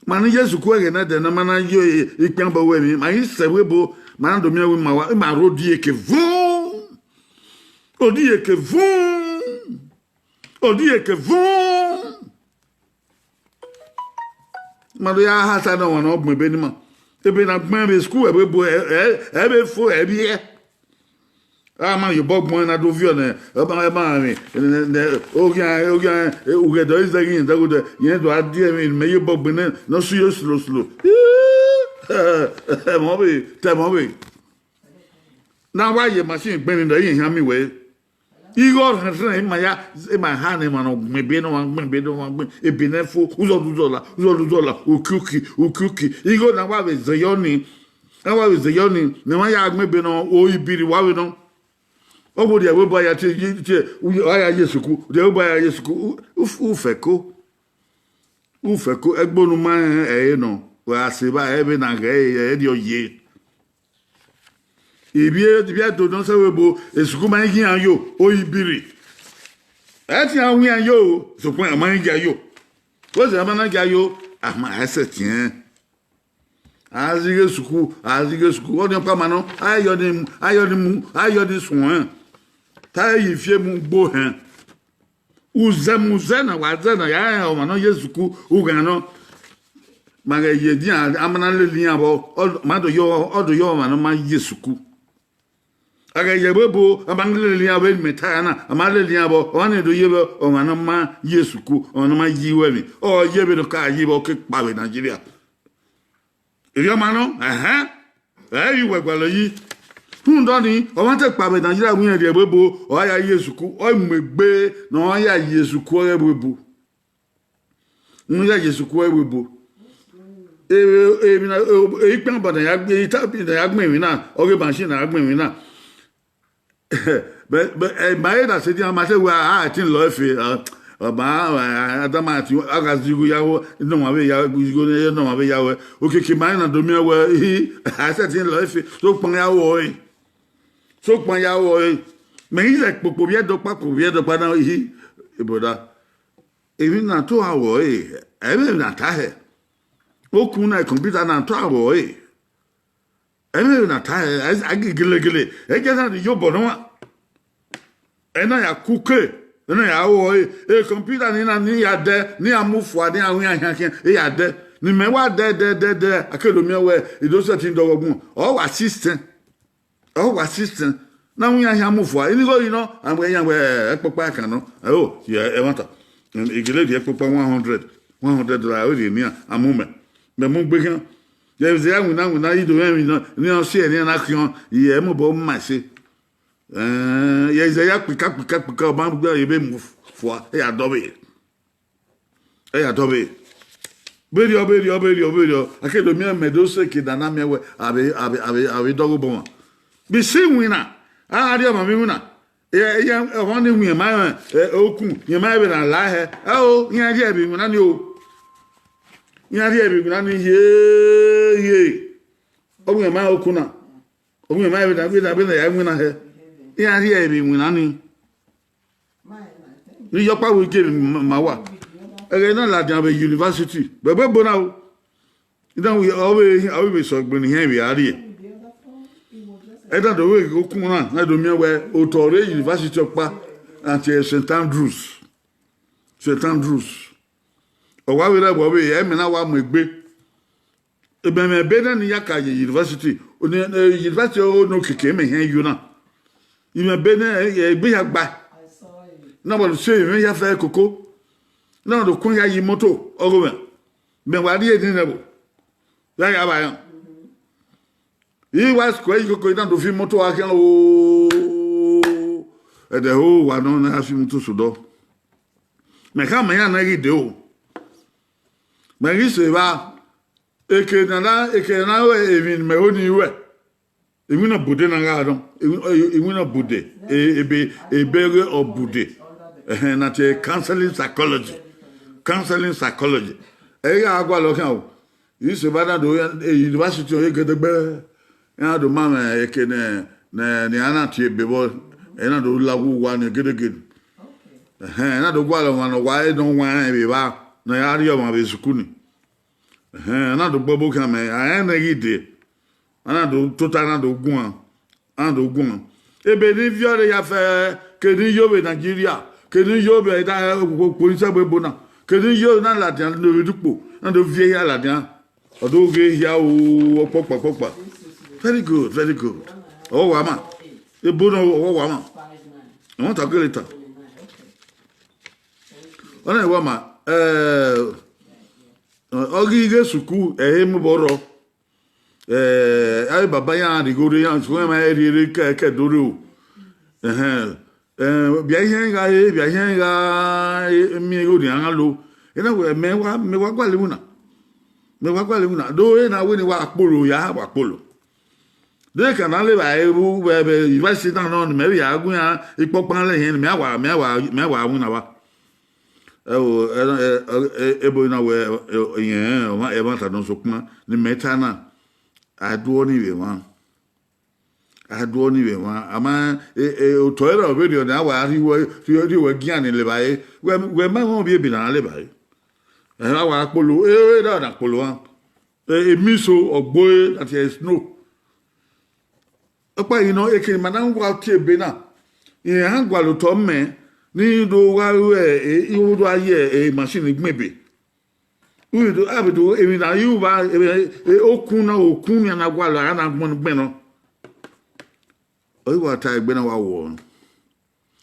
Ma ne Jesu ku ẹghẹ nẹdẹ ne ma na ye ikpian obọ ruẹ emwi, ma ghi sẹ ẹvbo ebo, ma na do miẹn wẹ ima wa, ima rre odieke vun. Odieke vun. Odieke vun. Ma do ya ha ta ne ọmwa ne ọ gbẹn ebe ne ima. Ebe ne a gbẹn vbe skul ẹvbo ebo, ẹ, ẹ, ẹ vbe fo, ẹ vbiẹ. A ma ye obọ gbọn na do viọ nẹ, ẹ ma, ẹ ma rẹn, nẹ, nẹ, oghian, oghian, ughẹdẹ ọre zẹ ghi rẹn dagodẹ, irẹn do a die ẹmwẹ ne imẹ ye obọ gbọn nẹ, ne ọ sẹ oslo oslo. Ẹmwẹ ọvbehe, te ẹmwẹ ọvbehe. Ne a wa ye machine gbẹn nẹ, irẹn hia miẹn wẹ. Igho rhẹnrhẹn, ima ya, ima ha ne emwa ne ọ gbẹn ebe ne ọmwa gbẹn ebe ne ọmwa gbẹn, ebe ne fo, uzọla uzọla, uzọla uzọla, uki uki, uki uki. Igho ne a wa vbe zẹ yọ ni, a wa vbe zẹ yọ ni, ne emwa ya gbẹn ebe nọ, o ibiri wa vbe nọ. Ọ vbe rhie ẹvbo ebo a ya tie, tie, uye, a ya ye sukuu, rhie ẹvbo ebo a ya ye sukuu, u, u, ufẹko. Ufẹko, ẹgbẹe unu ma rẹn ẹre nọ, wẹ a sẹ evba, ẹ vbe na ghẹ ẹre, ẹ rhie ọ ye. Ivbi, ivbi Ẹdo nọ sẹ vbe ebo, esukuu ma i ghi iran yo, o ibiri. Ẹ te iran wu iran yo, sokpan a ma i gia yo. Wẹ zẹ a ma na gia yo, a ma ẹsẹ tiẹn. A zighe sukuu, a zighe sukuu, ọnii ọkpa ma nọ, a yọ ni mu, a yọ ni mu, a yọ ni suẹn. Te a ye ifiemu gbe ohẹn. Uzẹmuzẹ na wa zẹ na ya rẹn ọmwa ne ọ ye sukuu ughan nọ. Ma ghẹ ye edian, a ma na lele iran vbọ, ọ ma do yọ, ọ do yọ ọmwa ne ọ ma ye sukuu. A ghẹ ye ẹvbo ebo, a ma lele iran vbe ne imẹ ta na, a ma lele iran vbọ, ọmwa ni do ye vbe ọmwa ne ọ ma ye sukuu, ọmwa ne ọ ma ye iruẹmwi, ọ ye vbe ne ọ ka ye vbe ọ ke kpa vbe Nigeria. Erriọ ma nọ, ẹhẹn, ẹ i re uwẹ gualọ yi. Rhunmwuda ọnii, ọmwa te kpa vbe Nigeria wẹ iran rhie ẹvbo ebo, ọ ya ye sukuu, ọ mu egbe ne ọ ya ye sukuu ọghe ẹvbo ebo. Ne ọ ya ye sukuu ẹvbo ebo. Emwi na, ikpian ba na ya gbe, ita bi na ya gbẹn emwi na, ọghe machine na ya gbẹn emwi na. But, but, eh, ma he na sẹ dia, ma te wẹ a, a tin lọ efe, a, ọ ma, a, a, a da ma tin, a gha zigho ya vbe, ne ọmwa vbe ya, zigho ne, ne ọmwa vbe ya vbe. Okiekie ma he na do miẹn wẹ, ihi, a sẹ tin lọ efe, sokpan ya vbe ọre. Sokpan ya vbe ọre. Mẹ i zẹ kpokpo vbiẹ dọkpa, kpokpo vbiẹ dọkpa na, ihi, brother. Emwi na to a vbe ọre, ẹmwẹ na ta hẹ. Okun na, computer na to a vbe ọre. Ẹmwẹ na ta hẹ, a ghi gelegele, ẹghẹ na rhie ye obọ nọ ọmwa. Ẹ na ya kuke, ẹ na ya ru ọre, e computer ni na ni ya dẹ, ne iran mu fua, ne iran ru iran khian khian, e ya dẹ. Ne imẹ wa dẹ, dẹ, dẹ, dẹ, a ke do miẹn wẹ, e do sẹtin dọghe ọgbun, ọ wa system, ọ wa system. Ne a ru iran khian mu fua, inigho yi nọ, a wẹ iran wẹ ẹkpọkpa kan nọ, ẹo, ye ẹmwata. Igele rhie ẹkpọkpa one hundred, one hundred dollar, ọ rhie ne iran, a mu mẹ, mẹ mu gbe khian. Yẹ zẹ iran winna, winna, ido mwẹ winna, ne iran si ẹre, ne iran na khian, ye ẹmwẹ obọ ma ẹse. Eh, yẹ zẹ ya kpika, kpika, kpika, ọ ma gbe ebe mu fua, ẹ ya dọvbe. Ẹ ya dọvbe. Vberriọ, vberriọ, vberriọ, vberriọ. A ke do miẹn mẹ do sẹ ke da na miẹn wẹ, a vbe, a vbe, a vbe, a vbe dọghe obọ mwa. Bi si winna, a gha rhie ọmwa vbe winna. Ẹ, ẹ, ọmwa ni wiẹn ma rẹn, ẹ, okun, rẹn ma rẹn vbe na la hẹ. Ẹ o, iran rhie vbe winna ni o. Iran rhie vbe winna ni ye, ye. Ọ wiẹn ma rẹn okun na. Ọghe ma vbe na, vbe na, vbe na ya winna hẹ. Iran rhie ẹre vbe winna ni. Ne iyọkpa vbe gie ma wa. Ẹghẹ na ladian vbe university. Vbe ẹgbẹe ebo na o. Idan wẹ ọ vbe, ọ vbe sẹ egbe ne iran vbe a rrie. Ẹdẹ do vbe okun na, na do miẹn wẹ otọ rre university ọkpa, anti Saint Andrews. Saint Andrews. Ọ wa vbe rre ẹvbo vbe ẹmwẹ na wa mu egbe. Emẹ mwẹ ebe nẹ ne I ya ka ye university. Oni, eh, university ono keke mẹ hẹn yo na. Imẹ ebe nẹ, eh, egbe ya gba. Na wa do se emwi ya fẹ koko. Na wa do kun ya yi moto, ọghe mwẹ. Mẹ wa rrie ni nẹ vbo. Ya ya vba yan. I wa skuẹ yi koko, I na do fi moto wa khian o. Ẹdẹ ho wa nọ na ya fi moto sodọ. Mẹ khama iran na ghi dee o. Mẹ ghi sẹ evba, eke ne a na, eke ne a na ru emwi ne imẹ ho ni ruẹ. Iwinna obude na gha nọ, iwi-, iwinna obude, e-, ebe, ebe ghe obude. Ẹhẹn, na tie counseling psychology. Counseling psychology. Ẹ i gha gualọ khian o. I sẹ evba na do, e university ọ ye gedegbe. Iran do ma mwẹ eke ne, ne, ne iran na tie ebe vbọ, iran do la uwu uwa ni gedegede. Ẹhẹn, iran do gualọ ọmwa ne ọ wa re ne ọ wan rẹn vbe evba, ne ọ ya rrie ọmwa vbe sukuru ni. Ẹhẹn, a na do gbe ọbo khian mẹ, a rẹn nẹ ghi dee. A na do tota, a na do guan, a na do guan. Ebe ne I viọ rre ya fẹ, ke ne I yo vbe Nigeria, ke ne I yo vbe da okpokpo ni sẹ ẹvbo ebo na, ke ne I yo na ladian ne ovbi dukpo, na do viẹ hia ladian. Ọ do ghe hia o, ọkpọkpa, ọkpọkpa. Very good, very good. Ọ wa ma. Ebo na, ọ wa ma. Ẹmwata gele ta. Ọ na wa ma, eh, ọ ghi ghe sukuu, ẹ i he mu obọ rrọọ. Eh, avbe baba iran righo rre iran, sokpan iran ma rhie rre ke, ke do rre o. Ẹhẹn. Eh, vbe a i khian gha re, vbe a i khian gha miẹn igho ne iran gha lo. Ena wẹ, mẹ wa, mẹ wa gualọ iwinna. Mẹ wa gualọ iwinna. Do ena wẹ ne wa kpolo, ya wa kpolo. De ka na le vba evbu vbe, vbe university na nọ, ne mẹ vbe ya gu iran ikpọkpan lẹ hiẹn, ne mẹ wa, mẹ wa, mẹ wa winna vba. Ẹo, ẹ, ẹ, ẹ, ebo na wẹ, ẹ, iyẹn, ẹ, ọmwa, ẹmwata nọ sokpan, ne mẹ ta na, a duọ ni vbe emwa. A duọ ni vbe emwa. Ama, e, e, otọ ẹre ọ vberriọ ne a wa rhie uwẹ, rhie, rhie uwẹ gian ni levba re. Wẹ, wẹ ma mwẹ ovbi ebe na levba re. Ẹ, a wa kpolo, e, e, da na kpolo a. E, emiso, ọgbo e, that is snow. Ọkpa yi nọ, eke ne ima na wa tie ebe na, iran gualọ otọ mẹ, ne I do gha ru, e, I do gha ye, e, machine gbẹn ebe. Uyi do, a vbe do, emwi na ru vba, e, e, okun na, okun nian na gualọ, a na gbẹn, gbẹn nọ. Ọ i wa ta egbe na wa wọ.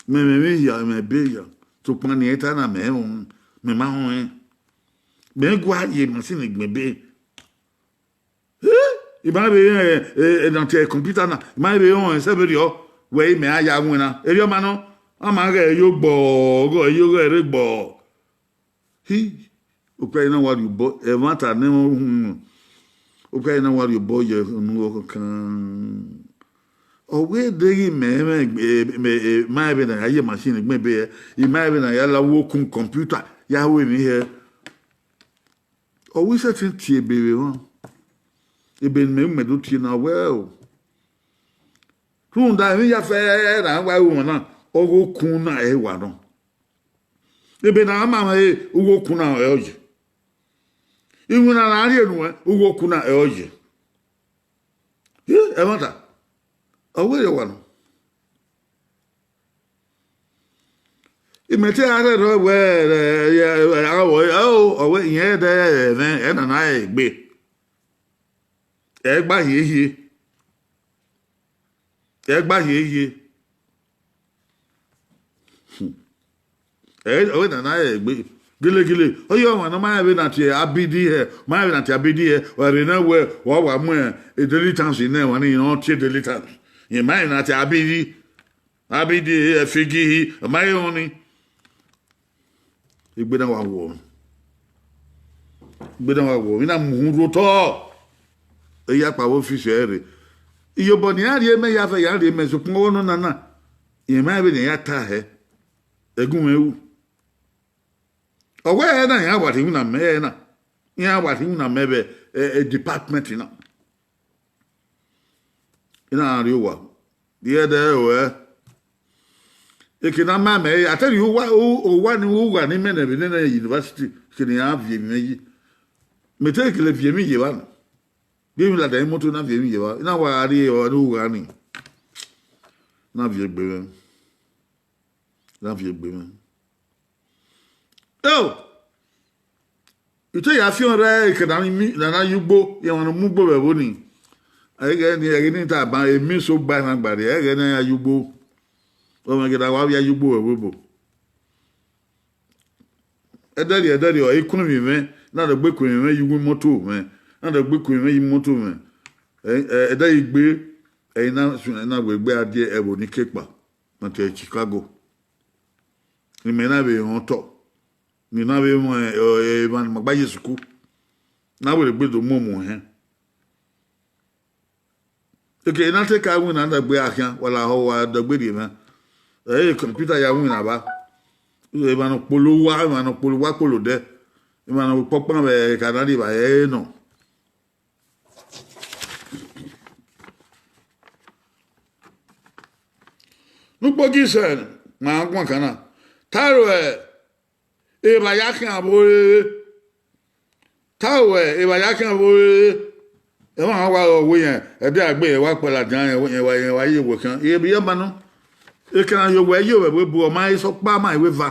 Mẹ, mẹ, mẹ hia, mẹ be hia. Sokpan ne irẹn ta na, mẹ họn, mẹ ma họn ẹn. Mẹ gua ye machine gbẹn ebe. Eh? I ma vbe rẹn, eh, eh, na tie computer na, I ma vbe rẹn sẹ vberriọ, wẹ imẹ a ya winna. Erriọ ma nọ, a ma ghẹ yo gbọọ, ghẹ yo ghẹ rre gbọọ. Hi, okpia na wa rhie obọ, ẹmwata ne ẹmwẹ uhunmwu. Okpia na wa rhie obọ ye unu ọkọkan. Ọ wẹ deghẹ mẹ, mẹ, mẹ, mẹ, ma vbe na ya ye machine gbẹn ebe hẹ, I ma vbe na ya la uwu okun computer, ya ru emwi hẹ. Ọ wẹ I sẹtin tie ebe vbe emwa. Ebe ne mẹ, mẹ do tie na wẹ o. Rhunmwuda emwi ya fẹ ra wa ru wọn na, ọghe okun na ẹ wa nọ. Ebe ne a ma mwẹ re, uwu okun na ẹ ọ ye. Iwinna ne a rhie nuẹn, uwu okun na ẹ ọ ye. Ye, ẹmwata, ọ wẹ rhie wa nọ. Imẹ te a rhẹrẹ wẹ, ẹ, ẹ, ẹ, a wẹ, ẹ, o, ọ wẹ, irẹn ẹdẹ ẹmwẹ, ẹ nana egbe. Ẹ gba hiehie. Ẹ gba hiehie. Hmm. Ẹ, ọ wẹ nana egbe. Gilegile, ọ ye ọmwa ne ọ ma rẹn vbe na tie abidi hẹ, ma rẹn vbe na tie abidi hẹ, ọ rhe nẹ wẹ, wa wa mu, e, Daily Times nẹ, wa ni ọ tie Daily Times. Irẹn ma rẹn na tie abidi. Abidi, ẹfigi, ọ ma rẹn họn ni. Egbe na wa wọ. Egbe na wa wọ. I na mu uhunmwu rre otọ. Eya kpao vbe office ẹre. Iyobọ ne iran rhie mẹ ya fẹ, iran rhie mẹ, sokpan ọghe nọ nana, irẹn ma rẹn vbene iran ya ta hẹ. Ẹgun mwẹ ru. Ọ wẹ ẹre na, iran wa rhie iwinna mẹ ẹre na. Iran wa rhie iwinna mẹ vbe, eh, eh, department na. I na rrie owa. Rhie ẹdẹ ruẹ. Eke ne a ma mẹ, a te rhie owa, o-, owa ni, owa ni mẹ nẹ vbe nene university, eke ne iran viọ emwi mwẹ yi. Mẹ te kele viọ emwi ye evba nọ. Gie emwi ladian imoto na viọ emwi ye evba. I na wa rrie owa ni, owa ni. Na viọ egbe mwẹ. Na viọ egbe mwẹ. Eo! I te ya fian rẹ eke ne a ni mi, ne a na ya ugbo, rẹn ọmwa ne ọ mu ugbo vbe ẹvbo ni. Ẹghẹ ni, ẹghẹ ni ta ban, emi so gba na gba rre, ẹghẹ ne a ya ugbo. Ọ mwẹ ghe ne a wa via ya ugbo vbe ẹvbo ebo. Ẹdẹrriọ, ẹdẹrriọ, ọ i kun emwi mwẹ, na dọgbe kun emwi mwẹ ye uwu imoto mwẹ, na dọgbe kun emwi mwẹ ye imoto mwẹ. Ẹ, ẹ, ẹdẹrriọ igbe, ẹ i na sun, ẹ i na wẹ egbe a die ẹvbo ni ke kpa, ma te Chicago. Ne imẹ na vbe rẹn otọ, ne I na vbe mwẹ, ẹ, emwa ne ima gba ye sukuru, na wẹ egbe do mu mu hẹn. Eke na te ka winna dọgbe a khian, wa lahọ wa dọgbe rhie mwẹ. Ẹ i re kọmputa ya winna vba. Emwa ne ọ kpolo owa, emwa ne ọ kpolo owa kpolo odẹ, emwa ne ọ kpọkpan vbe eka na rri evbare ẹre nọ. Ne ukpogi sẹ ma guan kan na, ta ruẹ, evba ya khian vbe ore. Ta ruẹ, evba ya khian vbe ore. Ẹmwẹ ọmwa wa rọ wẹ irẹn, ẹdẹ a gbe irẹn wa kpẹ ladian, irẹn wa, irẹn wa ye wẹ khian. Ebe ya ma nọ. Eke na ye owẹ ye vbe ẹvbo ebo, ọ ma i sẹ ọkpa, ma i wẹ eva.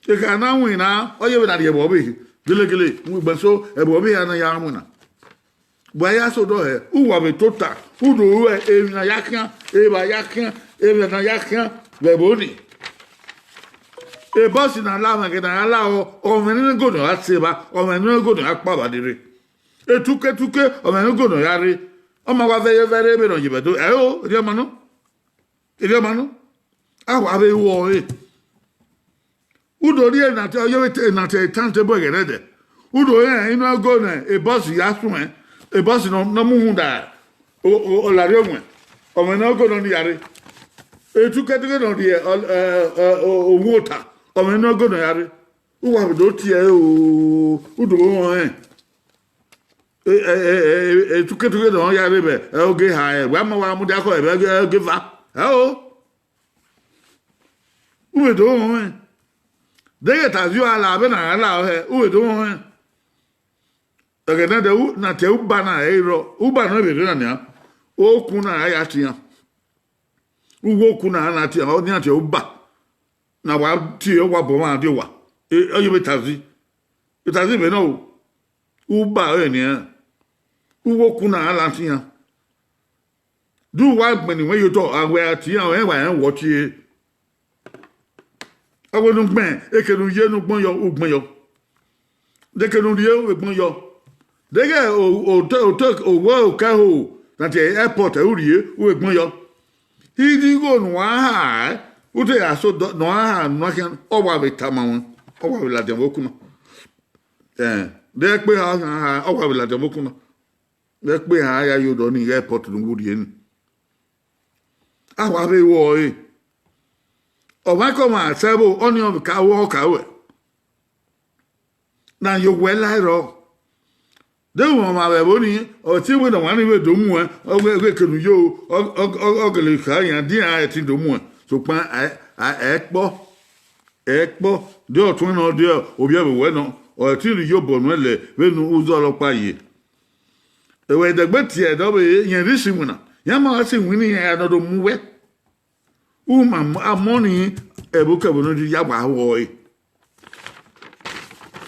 Eke na winna, ọ ye vbe na rhie ẹvbo ọvbehe. Gelegele, ugbẹn so, ẹvbo ọvbehe a na ya winna. Wa ya sẹ odọ hẹ, uwa vbe tota, u do ru emwi ne a ya khian, evba ya khian, emwi ne a ya khian vbe ẹvbo ni. Ebọsi ne a la mwẹ ẹghẹ ne a ya la ọ, ọ mwẹ ne go ne ọ ya sẹ evba, ọ mwẹ ne go ne ọ ya kpa evba ni rre. Etuketuke, ọ mwẹ ne go ne ọ ya rre. Ọ ma wa vẹ ye vẹ rre vbene ọ ye vbe do, ẹo, erriọ ma nọ. Erriọ ma nọ. A wa vbe ru ọre. U do rhie na te, ọ yevbe te, na te tan te bu ẹghẹ nẹdẹ. U do rẹn inu ẹgo ne ebọsi ya suẹn, ebọsi nọ, nọ mu uhunmwu da, o, o, ọ larriọ owẹn. Ọ mwẹ ne ọ go nọ ni ya rre. Etuketuke nọ rhie, ọ, ẹ, ẹ, o, owẹn ota, ọ mwẹ ne ọ go nọ ya rre. U wa vbe do tie ẹre o, u do rẹn ọnrẹn. E, e, e, e, etuketuke ne ọ ya rre vbe ẹre oge eha, ẹ, wa ma wa mudia kọ ẹre oge eva. Ẹo. U vbe do rẹn ọnrẹn. Deghẹ taxi a la vbene a la hẹ, u vbe do rẹn ọnrẹn. Ẹghẹ ne ẹdẹ u, na tie Uber na ẹ i rrọọ, Uber nọ vbe rre na nian. Okun na a ya tian. Uwu okun na a na tian, ọ nian tie Uber. Na wa tie, ọ wa bọ ọmwa rrie owa. E, ọ yevbe taxi. Taxi vbe nọ o. Uber ọre nian. Uwu okun na a na tian. De u wa gbẹnnẹ iwẹn ye otọ, a wẹ a tian, ọ rẹn wa rẹn wọ tie. Ọ wẹ ne u gbẹn, eke ne u ye ne u gbẹn yọ, u gbẹn yọ. Deke ne u rrie, u vbe gbẹn yọ. Deghẹ o, o, o, o, owẹ okẹho na tie airport, ẹ, u rrie, u vbe gbẹn yọ. Irigho ne uwa ha, u te ya sẹ odọ ne uwa ha, ne uwa khian, ọ wa vbe tama ruẹn, ọ wa vbe ladian vbe okun na. Ẹ, de ẹkpe ha, ha, ha, ọ wa vbe ladian vbe okun na. Vbe ẹkpe ha ya ye odọ ni ghe airport ne u vbe rrie ni. A wa vbe ru ọre. Ọmwaikọmwa sẹ ẹvbo, ọnii ọ ka ru ọ ka ruẹ. Na ye owẹ la rrọọ. Deghẹ ọmwa vbe ẹvbo ni, ọ te wẹ ne ọmwa ni vbe do muẹn, ọ ghe, ọ ghe kene u yo, ọ, ọ, ọ, ọ gele kha iran, de iran ẹtin do muẹn. Sokpan ẹ, ẹ, ẹ kpọ, ẹ kpọ, de ọtuẹn nọ, de ovbi ẹvbo wẹ nọ, ọ ẹtin rhie iyobọ nuẹn lẹ vbene u zẹ ọlọkpa ye. Ẹwẹ, ẹdẹgbe tie ẹdẹ ọvbehe, rẹn rhie isi iwinna, rẹn ma gha si iwinna iran ne ọ do mu uwẹ. U ma mu, a mu ọnii, ẹvbo kẹvbo ne ọ ya wa ru ọre.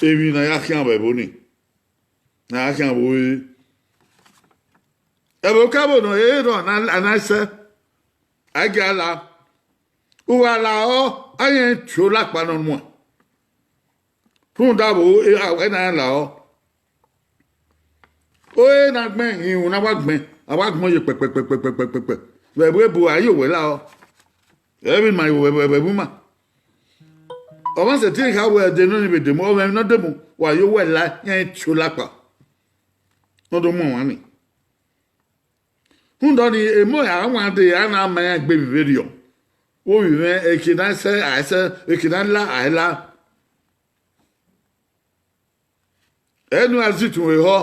Emwi ne a ya khian vbe ẹvbo ni, ne a ya khian vbe ore. Ẹvbo kẹvbo ne ọ rre rọ, a na, a na sẹ, a i gia la. U gha la ọ, a rẹn tio lakpa ne ọ nuẹn. Rhunmwuda vbe ẹ na rẹn la ọ. Ore na gbẹn, irun na wa gbẹn, a wa gbẹn ye kpẹkpẹkpẹkpẹkpẹkpẹ. Vbe ẹvbo ebo a ye owẹ la ọ. Ẹ vbe ima ye owẹ, vbe ẹvbo ima. Ọmwa sẹtin kha wẹ ẹdẹ nọ ni vbe demu, ọ mwẹ emwi ne ọ demu, wa ye owẹ la, iran tio lakpa. Ne ọ do mu ọmwa ni. Rhunmwuda ọnii, emọ ya wan dee, a na ma iran egbe vbe vberriọ. Wo vbe mwẹ, eke ne a sẹ, a i sẹ, eke ne a la, a i la. Ẹ ne a zitun ehọ.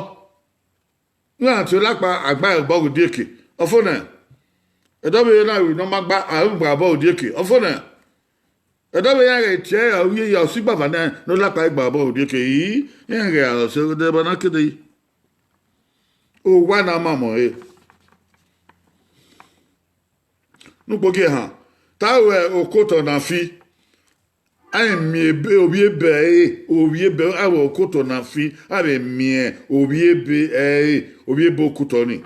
Iran tie olakpa agba ẹre obọ ghe odieke, ọ fo nẹ. Ẹdẹ vbe na ru ne ọ ma gba, a ru gba obọ ghe odieke, ọ fo nẹ. Ẹdẹ vbe iran ghẹ tie ẹre, ọ vbe ya ọsigbava nẹ, ne olakpa gba obọ ghe odieke, i, iran ghẹ ọse ẹdẹ na kede yi. Owa na ma mọ ẹre. Ne ukpogiẹ han, ta wẹ okotọ na fi, a i miẹn ebe, ovbi ebe ẹre, ovbi ebe, a wẹ okotọ na fi, a vbe miẹn ovbi ebe ẹre, ovbi ebe okotọ ni.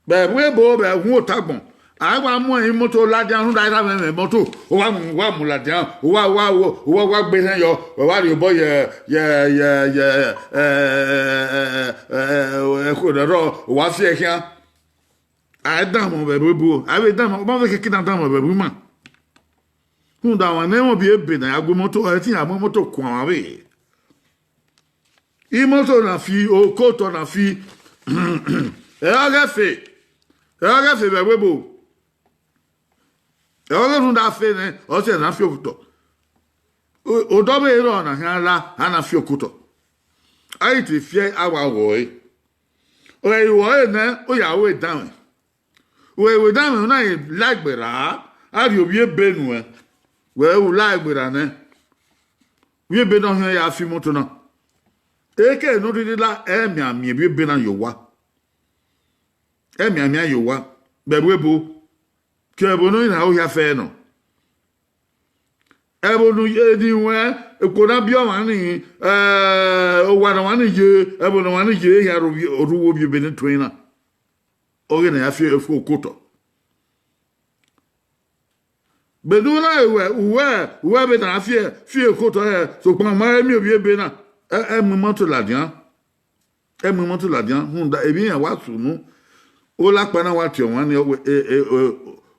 Vbe ẹvbo ebo vbe ẹvbo otagbọn, a i wa mu imoto ladian rhunmwuda, a i ta mwẹ mwẹ imoto, u wa mu, u wa mu ladian, u wa, u wa, u wa, u wa gbe erhẹn yọ, wẹ wa rhie obọ ye, ye, ye, ye, ẹkhuo ne ọ rrọọ, u wa fi ẹe khian. A i danmwẹ vbe ẹvbo ebo, a i vbe danmwẹ, ọ ma vbe keke na danmwẹ vbe ẹvbo ima. Rhunmwuda ọmwa ne ẹmwẹ ovbi ebe ne a ya gu imoto, ọ i te iran mu imoto kuan ọmwa vbe. Imoto na fi, okotọ na fi, ẹ i ọghe fe, ẹ i ọghe fe vbe ẹvbo ebo. Ẹ i ọghe rhunmwuda fe nẹ, ọ sẹ ne a fi okotọ. O-, odọ vbe rrọọ na khian la, a na fi okotọ. A i te fi ẹe, a wa ghọ ẹre. Ọ ghe ghọ ẹre nẹ, ọ ya ru edanmwẹ. Wẹ vbe edanmwẹ na, i la egbe ra, a rhie ovbi ebe nuẹn, wẹ u la egbe ra nẹ, ovbi ebe ne ọ hiọn ya fi imoto na. Eke ne ọ rhirhi la, ẹ mianmian ovbi ebe na ye owa. Ẹ mianmian ye owa, vbe ẹvbo ebo, ke ẹvbo ne ọ na ro hia fẹ nọ. Ẹvbo ne eni ruẹn, ekpo na biẹ ọmwa ni, eh, owa ne ọmwa ni ye, ẹvbo ne ọmwa ni ye, ehia rre ovbi-, orhu uwu ovbi ebe ne tuẹin na. Ọghe ne a ya fi okotọ. Vbene u na wẹ, uwẹ, uwẹ vbene a fi, fi okotọ hẹ, sokpan u ma he miẹn ovbi ebe na, ẹ, ẹ mu imoto ladian. Ẹ mu imoto ladian, rhunmwuda emwi iran wa sunu. Olakpa na wa tie ọmwa ni, ọ wẹ, e, e, e,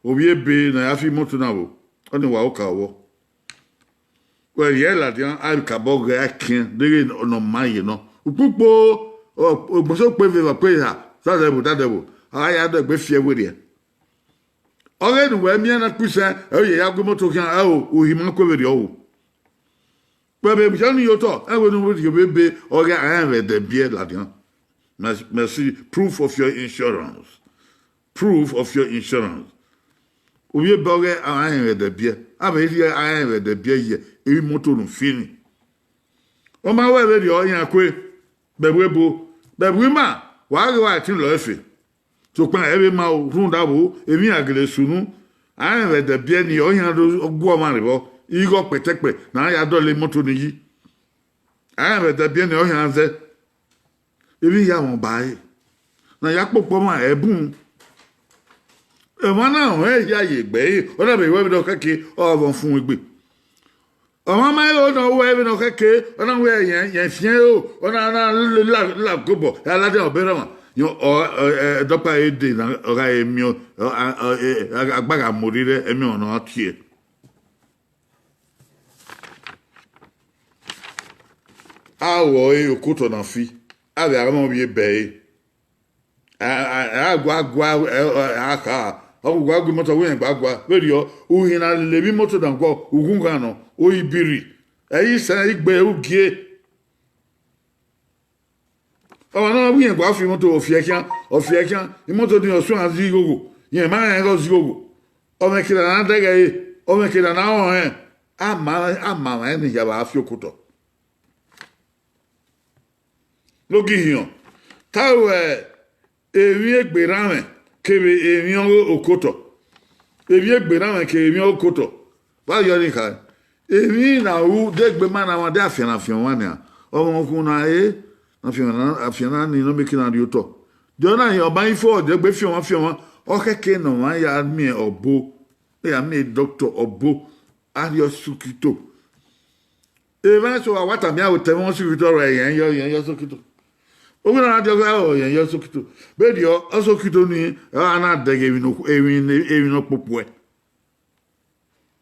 ovbi ebe ne a ya fi imoto na vbo, ọnii wa ru oka vbọ. Wẹ rhie ẹe ladian, a i kabọ ghẹ, a i kiẹn deghẹ ne ọ ma ye nọ. Ukpukpo, ọ, ogbẹn so kpe vbe evba kpe eha, dadẹ vbo, dadẹ vbo, a ya dẹ egbe fi ẹe werriẹ. Ọghe ne uwẹ miẹn na kpisẹn, ẹ, u ye ya gu imoto khian, ẹ o, uhi ma kue vberriọ o. Wẹ vbe emwi ọnii ye otọ, ẹ wẹ ne u rhie ovbi ebe, ọ ghe a rẹn vbe ẹdẹ biẹ ladian. Mẹ, mẹ si proof of your insurance. Proof of your insurance. Ovbi ebe ọ ghe a rẹn vbe ẹdẹ biẹ. A vbe rhie a rẹn vbe ẹdẹ biẹ ye emwi imoto ne u fi ni. Ọ ma wẹ vberriọ iran kue, vbe ẹvbo ebo, vbe ẹvbo ima, wa ghe wa ẹtin lọ efe. Sokpan ẹ vbe ma o, rhunmwuda vbo, emwi iran gele sunu, a rẹn vbe ẹdẹ biẹ ni, ọ iran do gu ọmwa rre vbọ, igho kpẹtẹkpẹ ne a ya dọlọ imoto ni yi. A rẹn vbe ẹdẹ biẹ ni, ọ iran zẹ. Emwi ya mwẹ ọba ẹre, ne a ya kpokpo ọmwa ẹbun. Emwa na rẹn hia ye egbe ẹre, ọ na vbe wẹ vbe ne ọ khẹke, ọ vbe fun egbe. Ọmwa ma i ro ne ọ wẹ vbene ọ khẹke, ọ na wẹ yẹn, yẹn fiẹn ro, ọ na, na la, la, la gobọ, ya ladian ọbẹrẹ ọmwa. Yẹn ọ, ọ, ẹ, ẹdọkpa ẹre dee na, ọ gha re emiọn, ọ, a, ọ, ẹ, agba gha mu orrirẹ, emiọn ne ọ tie. A ghọ ẹre okotọ na fi, a vbe a mwẹ ovbi ebe ẹre. A, a, a gua gua, ẹ, ẹ, a kha, ọ gua gua imoto, wẹ rẹn gba gua. Vberriọ, uhi na lele emwi imoto na guọ, ughughan nọ, o i biri, ẹ i sẹ igbe ugie. Ọmwa ne ọ wẹ irẹn gba fi imoto, ọ fi ẹe khian, ọ fi ẹe khian, imoto ni ọ suẹn zẹ ighogho, irẹn ma rẹn ighẹ ọ zẹ ighogho. Ọmwẹ kherhe na dẹghe ẹre, ọmwẹ kherhe na rọnrẹn, a ma, a ma mwẹ ne ya vbe a fi okotọ. Ne ogihiọn, ta wẹ emwi egbe erhanmwẹ kevbe emwi ọghe okotọ. Emwi egbe erhanmwẹ kevbe emwi ọghe okotọ. Vbe a yọ ni kha? Emwi na ru de egbe ma na mwa de afian na fian ọmwa nian. Ọmwa ukhunmwu na re, ne afian na, afian na ni ne ọ mieke na rhie otọ. De ọ na hin ọba i fo, ọ de egbe fian ọmwa fian ọmwa. Ọ khẹke ne ọmwa ya miẹn ọbo, ya miẹn doctor ọbo, a rhie ọsukito. Emwa eso a wa tama iran wẹẹ, ta ẹmwẹ ọsukito rẹ, irẹn yọ, irẹn yọ ọsukito. Uwẹ na na dia ọghe irẹn yọ ọsukito. Vberriọ, ọsukito ni, ọ na dẹghe emwi ne, emwi ne, emwi ne ọ kpokpo ẹe.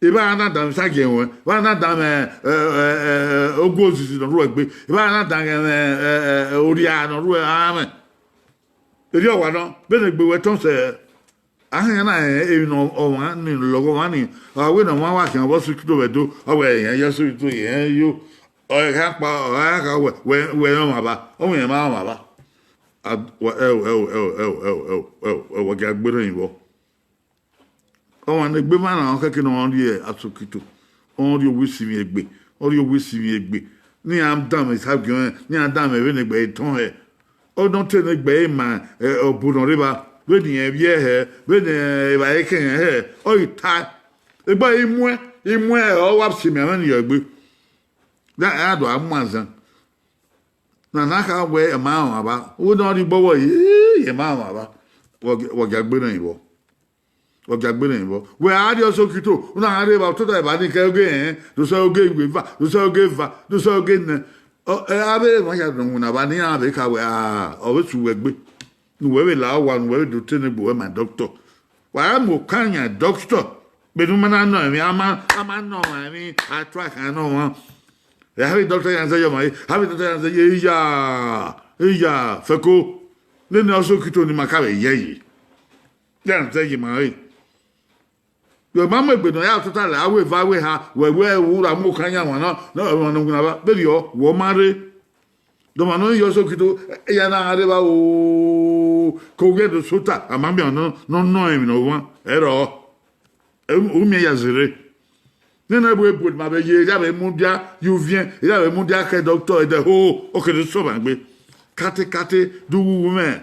Evba na danmwẹ isagiẹ ruẹn, evba na danmwẹ, ẹ, ẹ, ẹ, ẹ, ogu ozizi ne ọ rhuẹ egbe, evba na danmwẹ, ẹ, ẹ, ẹ, orria ne ọ rhuẹ aranmwẹ. Erriọ wa nọ, vbene egbe ruẹ tọn sẹ, a khian na rẹn emwi ne ọmwa ni lọghọ ọmwa ni, ọ wẹ ne ọmwa wa khian vbe ọsukito vbe Ẹdo, ọ wẹ irẹn ye ọsukito, irẹn yo. Ọ gha kpa, ọ gha kha wẹ, wẹ, wẹ rẹn ọmwa ba, ọ wẹ rẹn ma ọmwa ba. A, wẹ, ẹo, ẹo, ẹo, ẹo, ẹo, ẹo, ẹo, ẹo, wa gia gberra emwi vbọ. Ọmwa ne egbe ma na, ọ khẹke ne ọ rrie asokito, ọ rrie owa isinmwi egbe, ọ rrie owa isinmwi egbe. Ne iran danmwẹ isagiẹn ọnrẹn, ne iran danmwẹ vbene egbe i tọn hẹ. Ọ nọ te ne egbe i ma, ẹ, ọbo ne ọ rre evba, vbene irẹn vbiẹ hẹ, vbene evbare kẹrẹn hẹ, ọ ghi tae. Egbe i muẹn, i muẹn, ọ wa sẹ imianmwẹ ni yọ egbe. Da a do a mu azan. Na na kha wẹ ẹ ma rẹn ọmwa ba, u nọ rhie igbo wọ, ẹ ma rẹn ọmwa ba. Wa gia gberra emwi vbọ. Wa gia gberra emwi vbọ. Wẹ a rrie asokito, u na gha rre evba, tota eva ni kẹ oge ẹnrẹn, do sẹ oge iweva, do sẹ oge eva, do sẹ oge nẹ. Ọ, ẹ, avbe emwa hia nọ winna evba ne iran vbe kha wẹ, a, ọ vbe sẹ uwẹ egbe. Ne uwẹ vbe la owa, ne uwẹ vbe do te ne egbe uwẹ ma doctor. Wa ra mu okan yan doctor. Vbene u ma na nọ emwi, a ma, a ma nọ ọmwa emwi, a try khan nọ ọmwa. Ẹ, avbe doctor yan zẹ ye ọmwa re, avbe doctor yan zẹ ye, iya, iya, fẹko. Nene asokito ni ma ka vbe yẹye. Ya zẹ ye ma re. Wẹ ma mu egbe nọ ya tota la, a wẹ eva, a wẹ eha, wẹ wẹ u ra mu okan yan wan na, na, ọmwa ne ọ winna evba, vberriọ, wẹ ọ ma rre. Dọmwa ne ọ yọ asokito, iran na gha rre evba o, ke owiẹ do sota, a ma miẹn ọmwa ne ọ nọ emwi ne ọ wan, ẹrọ, u miẹn ya zẹrẹ. Nene ẹvbo ebuẹ ma vbe ye, ya vbe mudia ye uviẹn, ya vbe mudia khẹ doctor, ẹdẹ ho, ọ ke do sẹ ọmwa egbe. Kate kate, do wu mwẹ,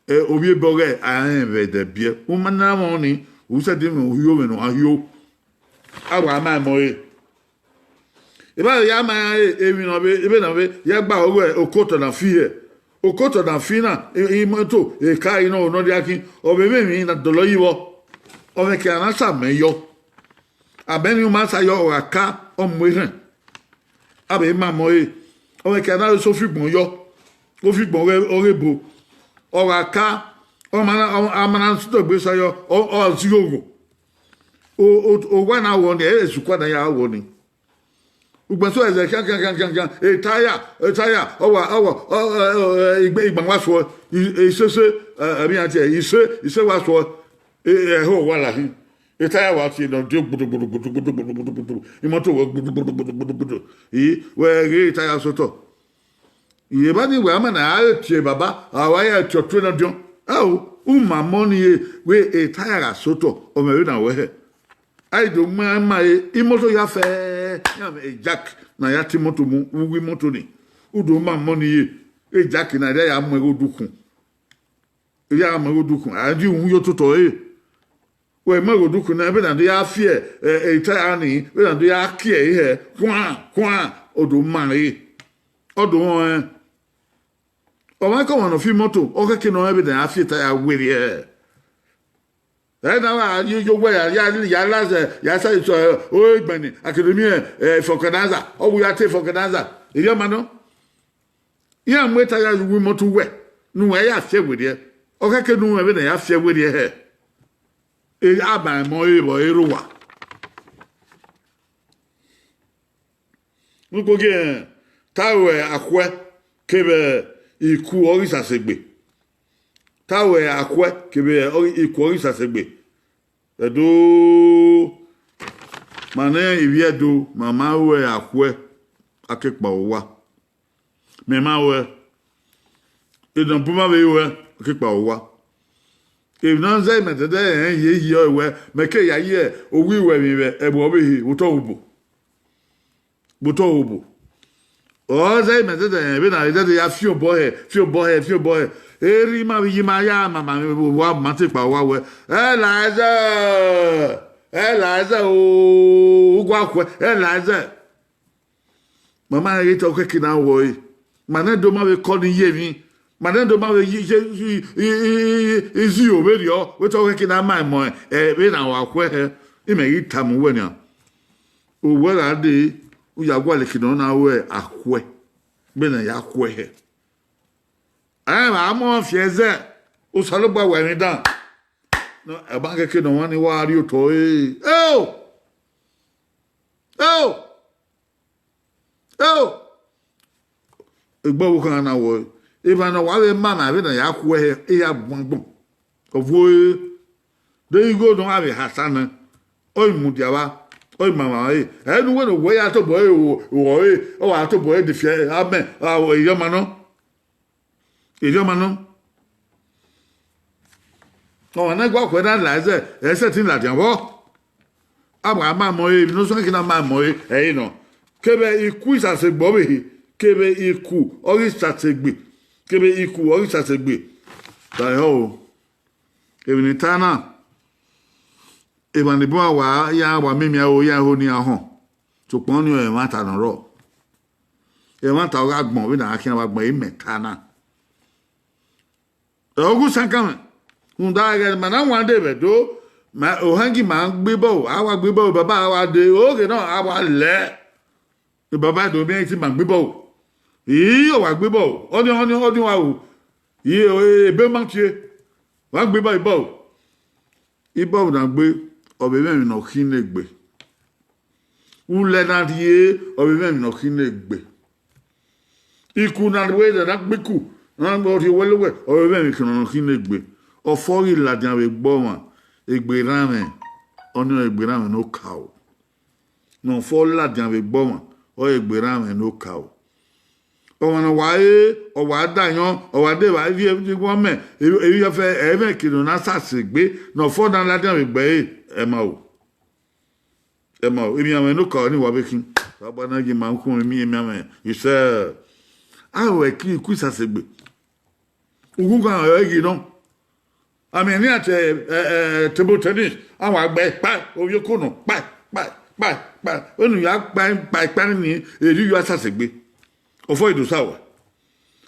ẹ, ovbi ebọ ghẹ, a rẹn vbe ẹdẹ biẹ. U ma na mwẹ ọnii, u sẹtin mwẹ uhio vbene uwa hio. A wa ma ẹmọ re. Evba ya ma emwi ne ọ vbe, vbene ọ vbe, ya gba ọghe okotọ na fi hẹ. Okotọ na fi na, i, imoto, eka, inọ, onọ dia kin, ọ vbe mwẹ emwi na dọlọ yi vbọ. Ọ mwẹ ke a na sa amẹ yọ. Amẹ ni u ma sa yọ, ọ gha ka, ọ mu erhẹn. A vbe ma mọ ẹre, ọ mwẹ ke a na re sẹ ofigbọn yọ, ofigbọn ọghe, ọghe ebo. Ọ gha ka, ọ ma na, ọ, a ma na sutọ egbe sa yọ, ọ, ọ zigho gho. O, o, owa na wọ ni, ẹ i re sukua na ya wọ ni. Ugbẹn so ẹzẹ khian, khian, khian, khian, khian, etaya, etaya, ọ wa, ọ wa, ọ, ọ, ọ, igbe, igban wa suọ, i, isese, ẹ, ẹmwẹ iran tie, ise, ise wa suọ, ẹ, ẹho wa la hin. Etaya wa tie nọ, dio gbudu, gbudu, gbudu, gbudu, gbudu, gbudu, gbudu. Imoto wẹ gbudu, gbudu, gbudu, gbudu, gbudu. I, wẹ ghe etaya sotọ. Iyeba ni wẹ a ma na a re tie baba, a wa ya tie ọtuẹn nọdiọn. Ao, u ma mọ ni re, wẹ etaya gha sotọ, ọ mwẹ vbe na wẹ hẹ. A i do ma ma re, imoto ya fẹ, iran mwẹ jack na ya tie imoto mu, uwu imoto ni. U do ma mọ ni re, e jack na, ya ya mu ẹre odukhun. Ya mu ẹre odukhun, a di uhunmwu ye ototọ ẹre. Wẹ mu ẹre odukhun na, vbene a do ya fi ẹ, ẹ, etaya ni, vbene a do ya kie ẹre hẹ, kuan, kuan, ọ do ma re. Ọ do rẹn ọnrẹn. Ọmwaikọmwa ne ọ fi imoto, ọ khẹke ne ọ rẹn vbene a fi etaya werriẹ. Ẹ na wa ye, ye owẹ ya, ya, ya la zẹ, ya sa itọ, ẹ, o egbẹn ni, a ke do miẹn, ẹ, vulcanizer, ọ wu ya te vulcanizer. Erriọ ma nọ. Iran mu etaya ye uwu imoto uwẹ, ne uwẹ ya fi ẹe werriẹ. Ọ khẹke ne u rẹn vbene a ya fi ẹe werriẹ hẹ. E, a ma ẹmọ ẹre vbọ, ẹ i rre owa. Ukpogiẹn, ta ruẹ akhuẹ kevbe iku ọghe isasegbe. Ta ruẹ akhuẹ kevbe ọghe, iku ọghe isasegbe. Ẹdo, ma nẹ ivbi Ẹdo, ma ma ruẹ akhuẹ, a ke kpao owa. Mẹ ma ruẹ, enọ bu ma vbe ruẹ, a ke kpao owa. Emwi ne ọ zẹ mẹ dẹdẹ rẹn ye yi ọe wẹ, mẹ ke ya ye owa iruẹmwi vbe ẹvbo ọvbehe vbe otọ obo. Vbe otọ obo. Ọ zẹ mẹ dẹdẹ rẹn vbene a dẹdẹ ya fian obọ hẹ, fian obọ hẹ, fian obọ hẹ. Erha ima vbe iye ima ya mama vbe owa ma te kpao owa wẹ, Ẹlaizẹ! Ẹlaizẹ o! Ugu akhuẹ, Ẹlaizẹ! Ma ma rẹn ghe te ọ khẹke na wọọ ẹre. Ma nẹ do ma vbe kọ ne iye emwi. Ma nẹ do ma vbe yi, yi, yi, yi, yi, yi, yi zio vberriọ, wẹ te ọ khẹke na ma ẹmọ, ẹ, vbene a wa khuẹ hẹ. Imẹ ghi tama uwẹ nian. Owẹ gha dee, u ya gualọ eke ne ọ na ru akhuẹ, vbene a ya khuẹ hẹ. Ẹ ma mu ọnrẹn fian zẹ, Osanobua wa emwi dan. Nọ, ẹban keke ne ọmwa ni wa rrie otọ ẹre. Eo! Eo! Eo! Egbe ọvbokhan na wọọ, emwa ne ọ wa vbe ma na vbene a ya khuẹ hẹ, iran gbangbọn. Ọ vbe ore, de igho ne ọ gha vbe hasa nẹ, ọ i mudia vba, Ọ ma mwa re. Ẹ ne uwẹ ne owẹ ya tobọ ẹre, ọ wa tobọ ẹre de fiẹ amẹ, erriọ ma nọ. Erriọ ma nọ. Ọmwa ne a gua khuẹ na la ẹzẹ, ẹ i sẹtin ladian vbọ. A wa ma mọ ẹre, emwi ne ọ suẹn ke na ma mọ ẹre, ẹ i re nọ. Kevbe iku isasegbe ọvbehe, kevbe iku ọghe isasegbe, kevbe iku ọghe isasegbe. Ta ehọ o. Emwi ne I ta na, emwa ni bun wa ya wa miẹn imiẹn aro, iran ho ne iran họn. Sokpan ọnii ọre ẹmwata ne ọ rrọọ. Ẹmwata ọ gha gbọn vbene a khian vbe agbọn, imẹ ta na. Ẹ, ọ gu sakan mwẹ, rhunmwuda ẹghẹ ne ima na wan dee vbe Ẹdo, ma ohẹn gi ima gbe ibọgho, a wa gbe ibọgho, baba a wa dee, oghe nọ a wa lẹ. Baba do miẹn te ima gbe ibọgho. Ii, ọ wa gbe ibọgho, ọnii, ọnii, ọnii wa ru. Ii, ebe ma tie, wa gbe ibọgho, ibọgho. Ibọgho ne a gbe, ọ vbe mwẹ emwi ne ọ khin ne egbe. Ulẹ ne a rhie, ọ vbe mwẹ emwi ne ọ khin ne egbe. Iku ne a rhie, ne a gbe iku, ne a rhie owẹ lowẹ, ọ vbe mwẹ emwi ne ọ khin ne egbe. Ọfọ ghi ladian vbe egbe ọmwa, egbe erhanmwẹ, ọnii ọre egbe erhanmwẹ ne okaro. Ne ọfọ ladian vbe egbe ọmwa, ọre egbe erhanmwẹ ne okaro. Ọmwa ne ọ wa re, ọ wa da ayọn, ọ wa de evba ivbi, ivbi ọmẹ, emwi hia fẹ, ẹmwẹ ke ne ọ na sasegbe, ne ọfọ na ladian vbe egbe ẹre, ẹ ma ru. Ẹ ma ru, emianmwẹ ne okaro ni wa vbe khin. Wa gba na gie ima khun emianmwẹ isẹ. A ru ẹki iku isasegbe. Ughughan ọre ghi nọ. A miẹn ne iran te, ẹ, ẹ, table tennis, a wa gbe kpai, ovbi oko nọ, kpai, kpai, kpai, kpai. Vbene u ya kpai, kpai, kpai ni, erriọ u ya sasegbe. Ọfọ i do sa ruẹ.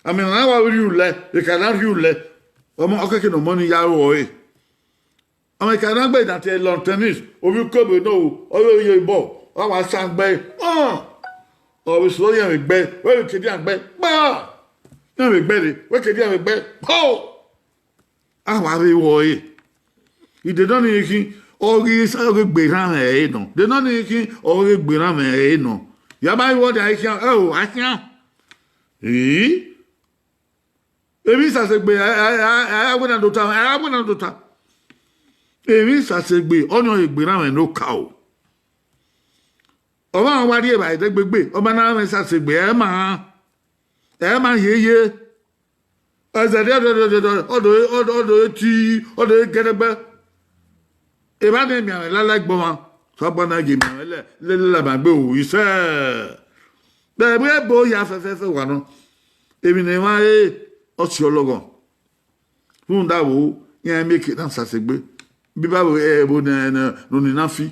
A miẹn ne a wa rhie ulẹ, eka na rhie ulẹ, ọmọ, ọ kẹkẹ ne ọmọ ni ya ru ọre. Ọmọ eka na gbe na te lawn tennis, ovbi oko ebe nọ, ọ yo yo ball, ọ wa sa gbe, ọ, ọ vbe sẹ iran vbe gbe, wẹ vbe kedian gbe, kpa, iran vbe gbe re, wẹ kedian vbe gbe, po. A wa vbe ru ọre. Ide nọ ni khin, ọ ghi sa, ọ ghi gbe erhanmwẹ ẹre nọ. Ide nọ ni khin, ọ ghi gbe erhanmwẹ ẹre nọ. Ya ma ru ọre, a i khian, ẹ o, a khian. Ii. Emwi isasegbe, a, a, a, a, a wẹ na do ta, a wẹ na do ta. Emwi isasegbe, ọnii ọre egbe erhanmwẹ ne okaro. Ọmwa wa rhie evbare dẹgbegbe, ọ ma na mwẹ isasegbe, ẹ ma, ẹ ma hiehie. Ẹzẹdẹ, ọ do, ọ do, ọ do, ọ do ti, ọ do gẹdẹgbẹ. Evba ne emianmwẹ lala egbe ọmwa, Osanobua na gie emianmwẹ lẹ, lele lama egbe ru isẹ. Vbe ẹvbo ebo hia fẹfẹfẹ wa nọ, emwi ne emwa re, ọ si ọlọghọ. Rhunmwuda vbo, iran miẹn eke na sasegbe. Biba vbe ẹvbo ne, ne, ne oni na fi.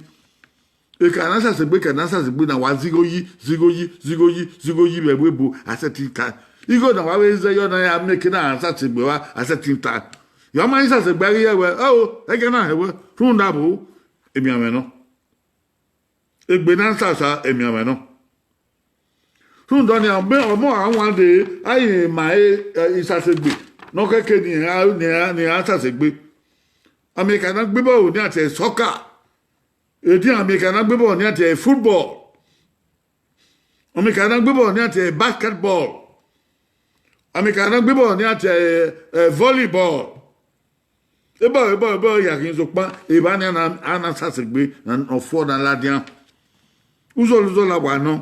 Eka na sasegbe, eka na sasegbe na wa zigho yi, zigho yi, zigho yi, zigho yi vbe ẹvbo ebo, a sẹtin ta. Igho na wa vbe zẹ yọ na ya miẹn eke na sasegbe wa, a sẹtin ta. Ya ma i sasegbe a ghi ye wẹ, o, ẹghẹ na hẹ wẹ, rhunmwuda vbo, emianmwẹ nọ. Egbe na sasa emianmwẹ nọ. Rhunmwuda ọnii, ọmọ a wan dee, a i ma e, e, isasegbe, ne ọ kẹke ne iran, ne iran, ne iran sasegbe. America na gbe ibọgho ne iran tie soccer. Edian America na gbe ibọgho ne iran tie football. America na gbe ibọgho ne iran tie basketball. America na gbe ibọgho ne iran tie, e, e, volleyball. Ebọ, ebọ, ebọ ya khin sokpan, evba ni a na, a na sasegbe, ne ọfọ na ladian. Uzọla, uzọla wa nọ.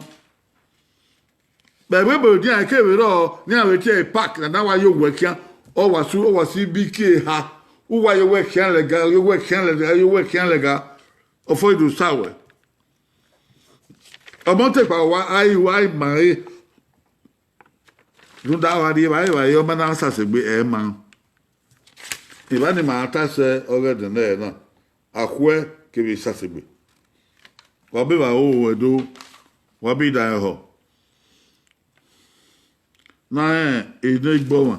Vbe ẹvbo ebo edian kevbe rrọọ, ne iran vbe tie park, ne a na wa ye owẹ khian, ọ wa su, ọ wa su ibi kie eha, uwa ye owẹ khian lẹga, ye owẹ khian lẹga, ye owẹ khian lẹga, ọfọ i do sa wẹ. Ọmọ te kpa wa, a i, a i ma re. Rhunmwuda a wa rhie evbare, evbare ọ ma na sasegbe, ẹ ma. Evba ne ima ta sẹ ọghe ẹdẹnẹrẹ na, akhuẹ kevbe isasegbe. Wa be vbe aro Ẹdo, wa be da ẹhọ. Na rẹn enegbe ọmwa,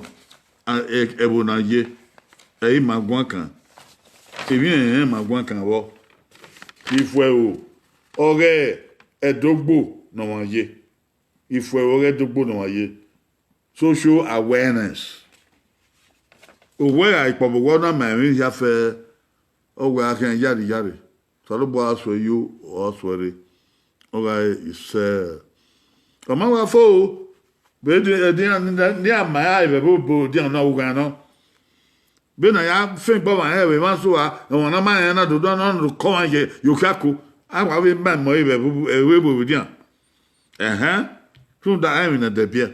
a, ẹ-, ẹvbo ne a ye, ẹ i ma guan kan, emwi ẹnrẹn ma guan kan vbọ. Ifuẹro ọghe Ẹdogbo ne ọmwa ye. Ifuẹro ọghe Ẹdogbo ne ọmwa ye. Social awareness. Owẹ gha ikpọvbọ, wẹ ọ na ma emwi hia fẹ, ọ wẹ a khian iyare iyare. Osanobua suẹ yo, ọ suẹ rre. Ọ gha re isẹ. Ọ ma wa fo o, vbe de, de iran, ne a ma iran vbe ẹvbo ebo edian na ru ghan nọ. Vbene a ya fian egbe ọmwa rẹn vbe emwa eso a, ọmwa ne a ma rẹn na do, na do kọ ọmwa ye, ye okhiako. A wa vbe ma emọ ẹre vbe ẹvbo vbe dian. Ẹhẹn, rhunmwuda emwi ne ẹdẹ biẹ,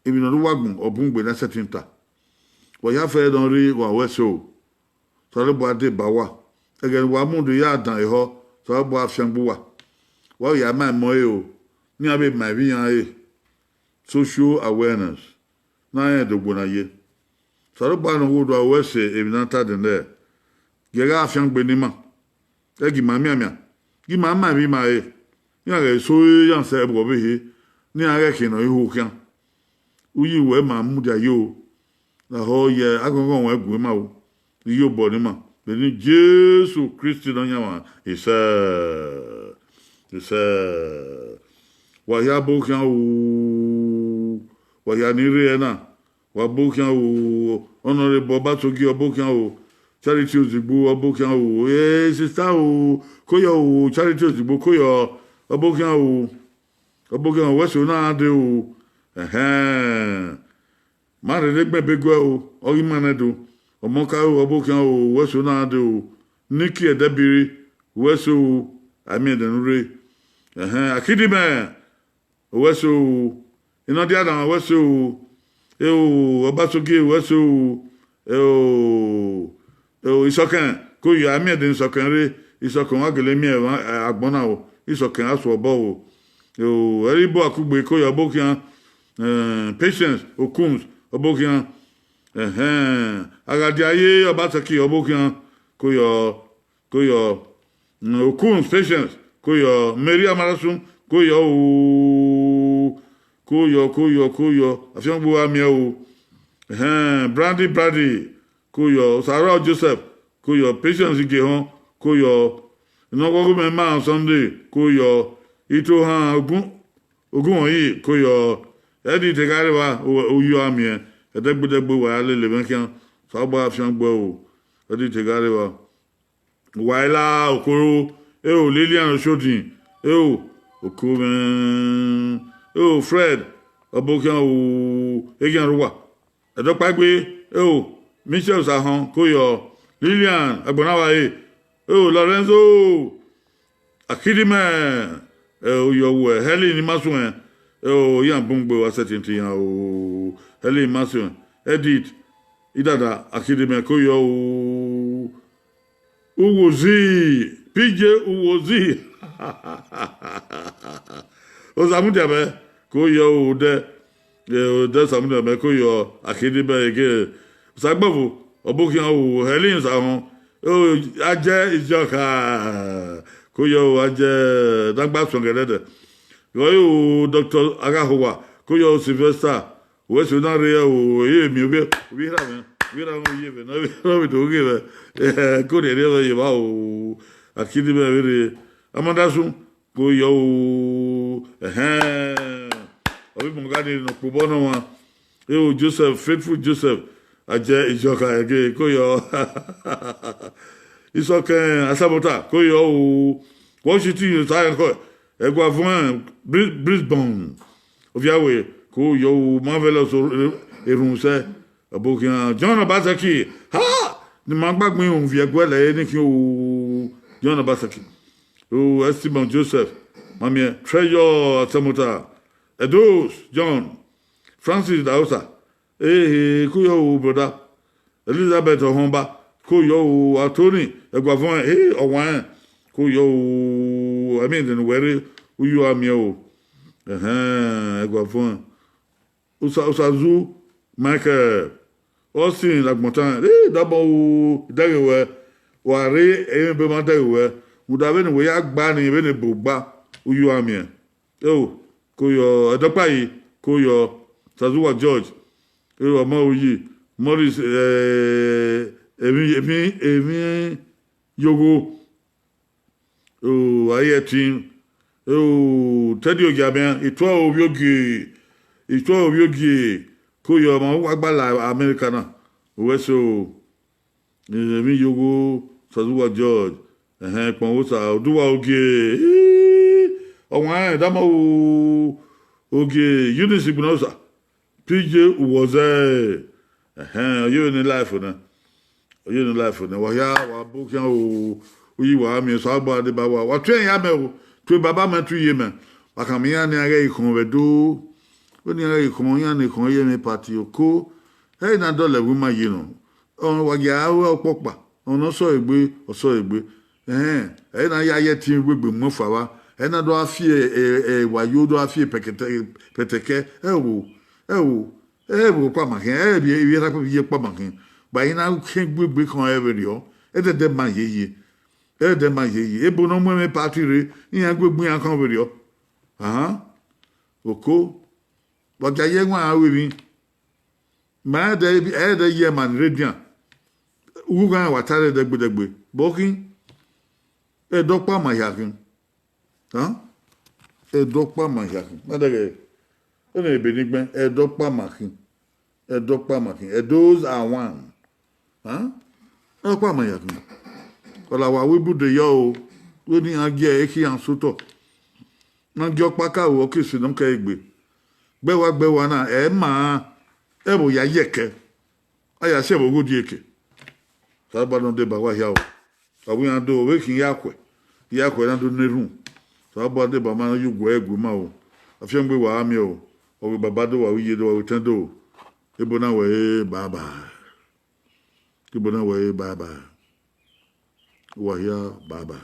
emwi ne ọ rre uwu agbọn ọ bun gbe na sẹtin ta. Wa ya fẹẹrẹ ne ọ rre, wa ru ẹse o. Osanobua deba uwa. Ẹghẹ ne uwa mudia ya dan ehọ, Osanobua fiangbe uwa. Wa ya ma emọ ẹre o, ne iran vbe ma emwi iran re. Social awareness. Na rẹn do gbe na ye. Osanobua ne ọ wo do ru ẹse emwi ne a ta dẹndẹ, gie gha fiangbe ne ima. Ẹ gi ima mianmian, gie ima ma emwi ima re, iran ghẹ so iran sẹ vbe ọvbehe, ne iran ghẹ khian nọ iho khian. Uyi wẹ ma mudia yo, lahọ ye aghọnghọn ruẹ gu ima o, iyobọ ne ima, vbe eni Jesu Kristi Nọyaẹnmwa. Isẹ, isẹ, wa hia ọbo khian o, wa hia ni rre ẹre na, wa ọbo khian o, Honourable Ọbasogie ọbo khian o, Charity Ozigbo ọbo khian o, eh, sister o, koyọ o, Charity Ozigbo koyọ ọbo khian o, ọbo khian o, wẹ so na dee o, ẹhẹn. Ma rherhe gbẹn be guẹ o, ọ ghi ma nẹ do. Ọmọka o, ọbo khian o, wẹ so na dee o. Nikki Ẹdẹbiri, wẹ so o, a miẹn ẹdẹ ne u rre. Ẹhẹn, Akidimẹ, wẹ so o. Inọdiadan, wẹ so o. Eo, Ọbasogie, wẹ so o. Eo, eo, Isọkẹn, koyọ, a miẹn ẹdẹ ne Isọkẹn rre. Isọkẹn wa gele miẹn agbọn na o. Isọkẹn a suọ obọ o. Eo, ẹre ibo akugbe koyọ ọbo khian, eh, Patience Okuns ọbo khian. Ẹhẹn, a gha dia ye Ọbasogie ọbo khian, koyọ, koyọ, mm, Okuns Patience, koyọ, Mary Amarasun, koyọ o, koyọ, koyọ, koyọ, afiangbe uwa miẹn o. Ẹhẹn, Brandy, Brandy, koyọ, Osaro Joseph, koyọ, Patience Igehọn, koyọ, Inọgọgọmẹ ma Sunday, koyọ, Itohan Ogun, Ogunmwọyi, koyọ, Edith Eghareva, u-, uyi uwa miẹn, ẹdẹgbẹdẹgbe wa ya lele mwẹ khian, Osanobua fiangbe o, Edith Eghareva. Wa i la Okoro, eo Lilian Oshodin, eo Okomẹ, eo Fred, ọbo khian o, eghian rre uwa. Ẹdọkpaegbe, eo Michel Osahọn, koyọ, Lilian Agbọnavbare, eo Lorenzo Akidimẹ, eo yọ wẹ Helen Imasuẹn, eo iran bun gbe wa sẹtin te iran o, Helen Imasuẹn, Edith Idada Akidimẹ, koyọ o. Uwozi, P J Uwozi. Osamudia mẹ, koyọ o, odẹ, eh, odẹ Osamudia mẹ, koyọ Akidimẹ ege. Osagbọvo, ọbo khian o, Helen Osahọn, o, Ajẹ Ijọkha, koyọ o, Ajẹ ne a gba suẹn gẹdẹdẹ. Yọ o, Doctor Aghahowa, koyọ o, Sylvester, wẹ so na rre o, ẹ i miẹn ovbi, ovbi erha mwẹ, ovbi erha mwẹ ye vbe, ne ọ vbe do ghe mwẹ, eh, ko rhiẹrhiẹ mwẹ ye evba o, Akidimẹ vbe rre, Amadasun, koyọ o, ẹhẹn, ọvbi mọga ni nọ kpobọ nọ ọmwa, eo Joseph, Faithful Joseph, Ajẹ Ijọkha ẹge, koyọ, Isọkẹn Asamota, koyọ o, Washington, Osaẹkọ, Ẹguavuọn, Bri-, Brisbane, Oviawe, koyọ o, Marvelous, Erhunmwusẹ, ọbo khian, John Obaseki, ha, ne ima gbagbe irun viẹ ẹguẹlẹ ẹre ne I khian o, John Obaseki, o, Estimon Joseph, ma miẹn, Treasure Asamota, Edos John, Francis Daosa, ehe, koyọ o, brother. Elizabeth Ọhọnba, koyọ o, Anthony Ẹguavuọn, eh, ọwanrẹn, koyọ o, I mean, ne uwẹ rre, uyi uwa miẹn o. Ẹhẹn, Ẹguavuọn. Osa-, Osazu Michael, Austin Lagbọntan, eh, dama o, I dẹghe wẹ, wa rre emwi ebe ma dẹghe wẹ, rhunmwuda vbene wẹ ya gba ni, vbene ebo gba, uyi uwa miẹn. Eo, koyọ Ẹdọkpayi, koyọ Sazuwa George, eo ọmọ Uyi, Morris, eh, emwi, emwi, emwi yogho, eo, Ayẹtin, eo, Teddy Ogiabian, Ituẹ Ovbiogie, Ituẹ Ovbiogie, koyọ ọmọ uwa gba la America na, uwẹ so. Emwi yogho, Sazuwa George, ẹhẹn, Ekpọnmwosa, Oduwa Ogie, ọwanrẹn dama o, Ogie, Eunice Igbunosa, P J Uwọzẹ, ẹhẹn, ọ yevbe ne life nẹ, ọ yevbe ne life nẹ, wa hia, wa ọbo khian o, Uyi wa miẹn, Osanobua deba wa, wa tuẹ iran ya mẹ o, tuẹ baba mẹ, tuẹ iye mẹ. Wa khama iran ne iran ghẹ khọn vbe Ẹdo. Wẹ ne iran ghẹ khọn, iran ne khọn ye mwẹ party oko. Ẹ i na dọlọ ẹvbo ima ye nọ. Ọ, wa gia ru ọkpọkpa, ọ ne ọ sẹ egbe, ọ sẹ egbe. Ẹhẹn, ẹ i na ya ye ẹtin egbe mu ọfa vba. Ẹ i na do gha fi e, e, e, wayo do gha fi e pẹkẹtẹ, pẹtẹkẹ. Ẹ wo, ẹ wo, ẹ vbe ọkpa ma khian, ẹ vbe, ẹ vbe erha kpẹvbe iye ọkpa ma khian. Ba i na khian egbe egbe khọn ẹ vberriọ, ẹdẹdẹ ma yeye. Ẹdẹ ma yeye. Ebo ne ọ mu ẹmwẹ party rre, iran egbe egbe iran khọn vberriọ. Ahan. Oko. Wa gia ye ẹwaẹn aro emwi. Ma ẹdẹ, ẹdẹ ye ma ni rre dian. Ughughan wa ta rre dẹgbedẹgbe. Bọ khin. Ẹdẹ ọkpa ma hia khin. Ẹdẹ ọkpa ma hia khin. Ma dẹghẹ, ẹnẹ ebe ni gbẹn, ẹdẹ ọkpa ma khin. Ẹdẹ ọkpa ma khin. Ẹdẹ those are one. Ẹdẹ ọkpa ma hia khin. Ọ la wa wẹ ibude yọ o, wẹ ne iran gie ẹre khian sẹ otọ. Ne a gie ọkpa ka ru ọke ese ne ọ kẹ egbe. Gbe wa, gbe wa na, ẹ ma, ẹ vbe ya ye ẹkẹ. A ya sẹ vbe ogho die eke. Osanobua ne ọ deba wa hia o. Ọ wẹ iran do, vbe khin ya khuẹ, ya khuẹ na do ne erhunmwu. Osanobua deba ma ne ọ ye uguẹ gu ima o. Afiangbe wa gha miẹn o. Ọ vbe baba do, wa vbe iye do, wa vbe etẹn do. Ebo na wẹ re baba. Ebo na wẹ re baba. Wa hia baba.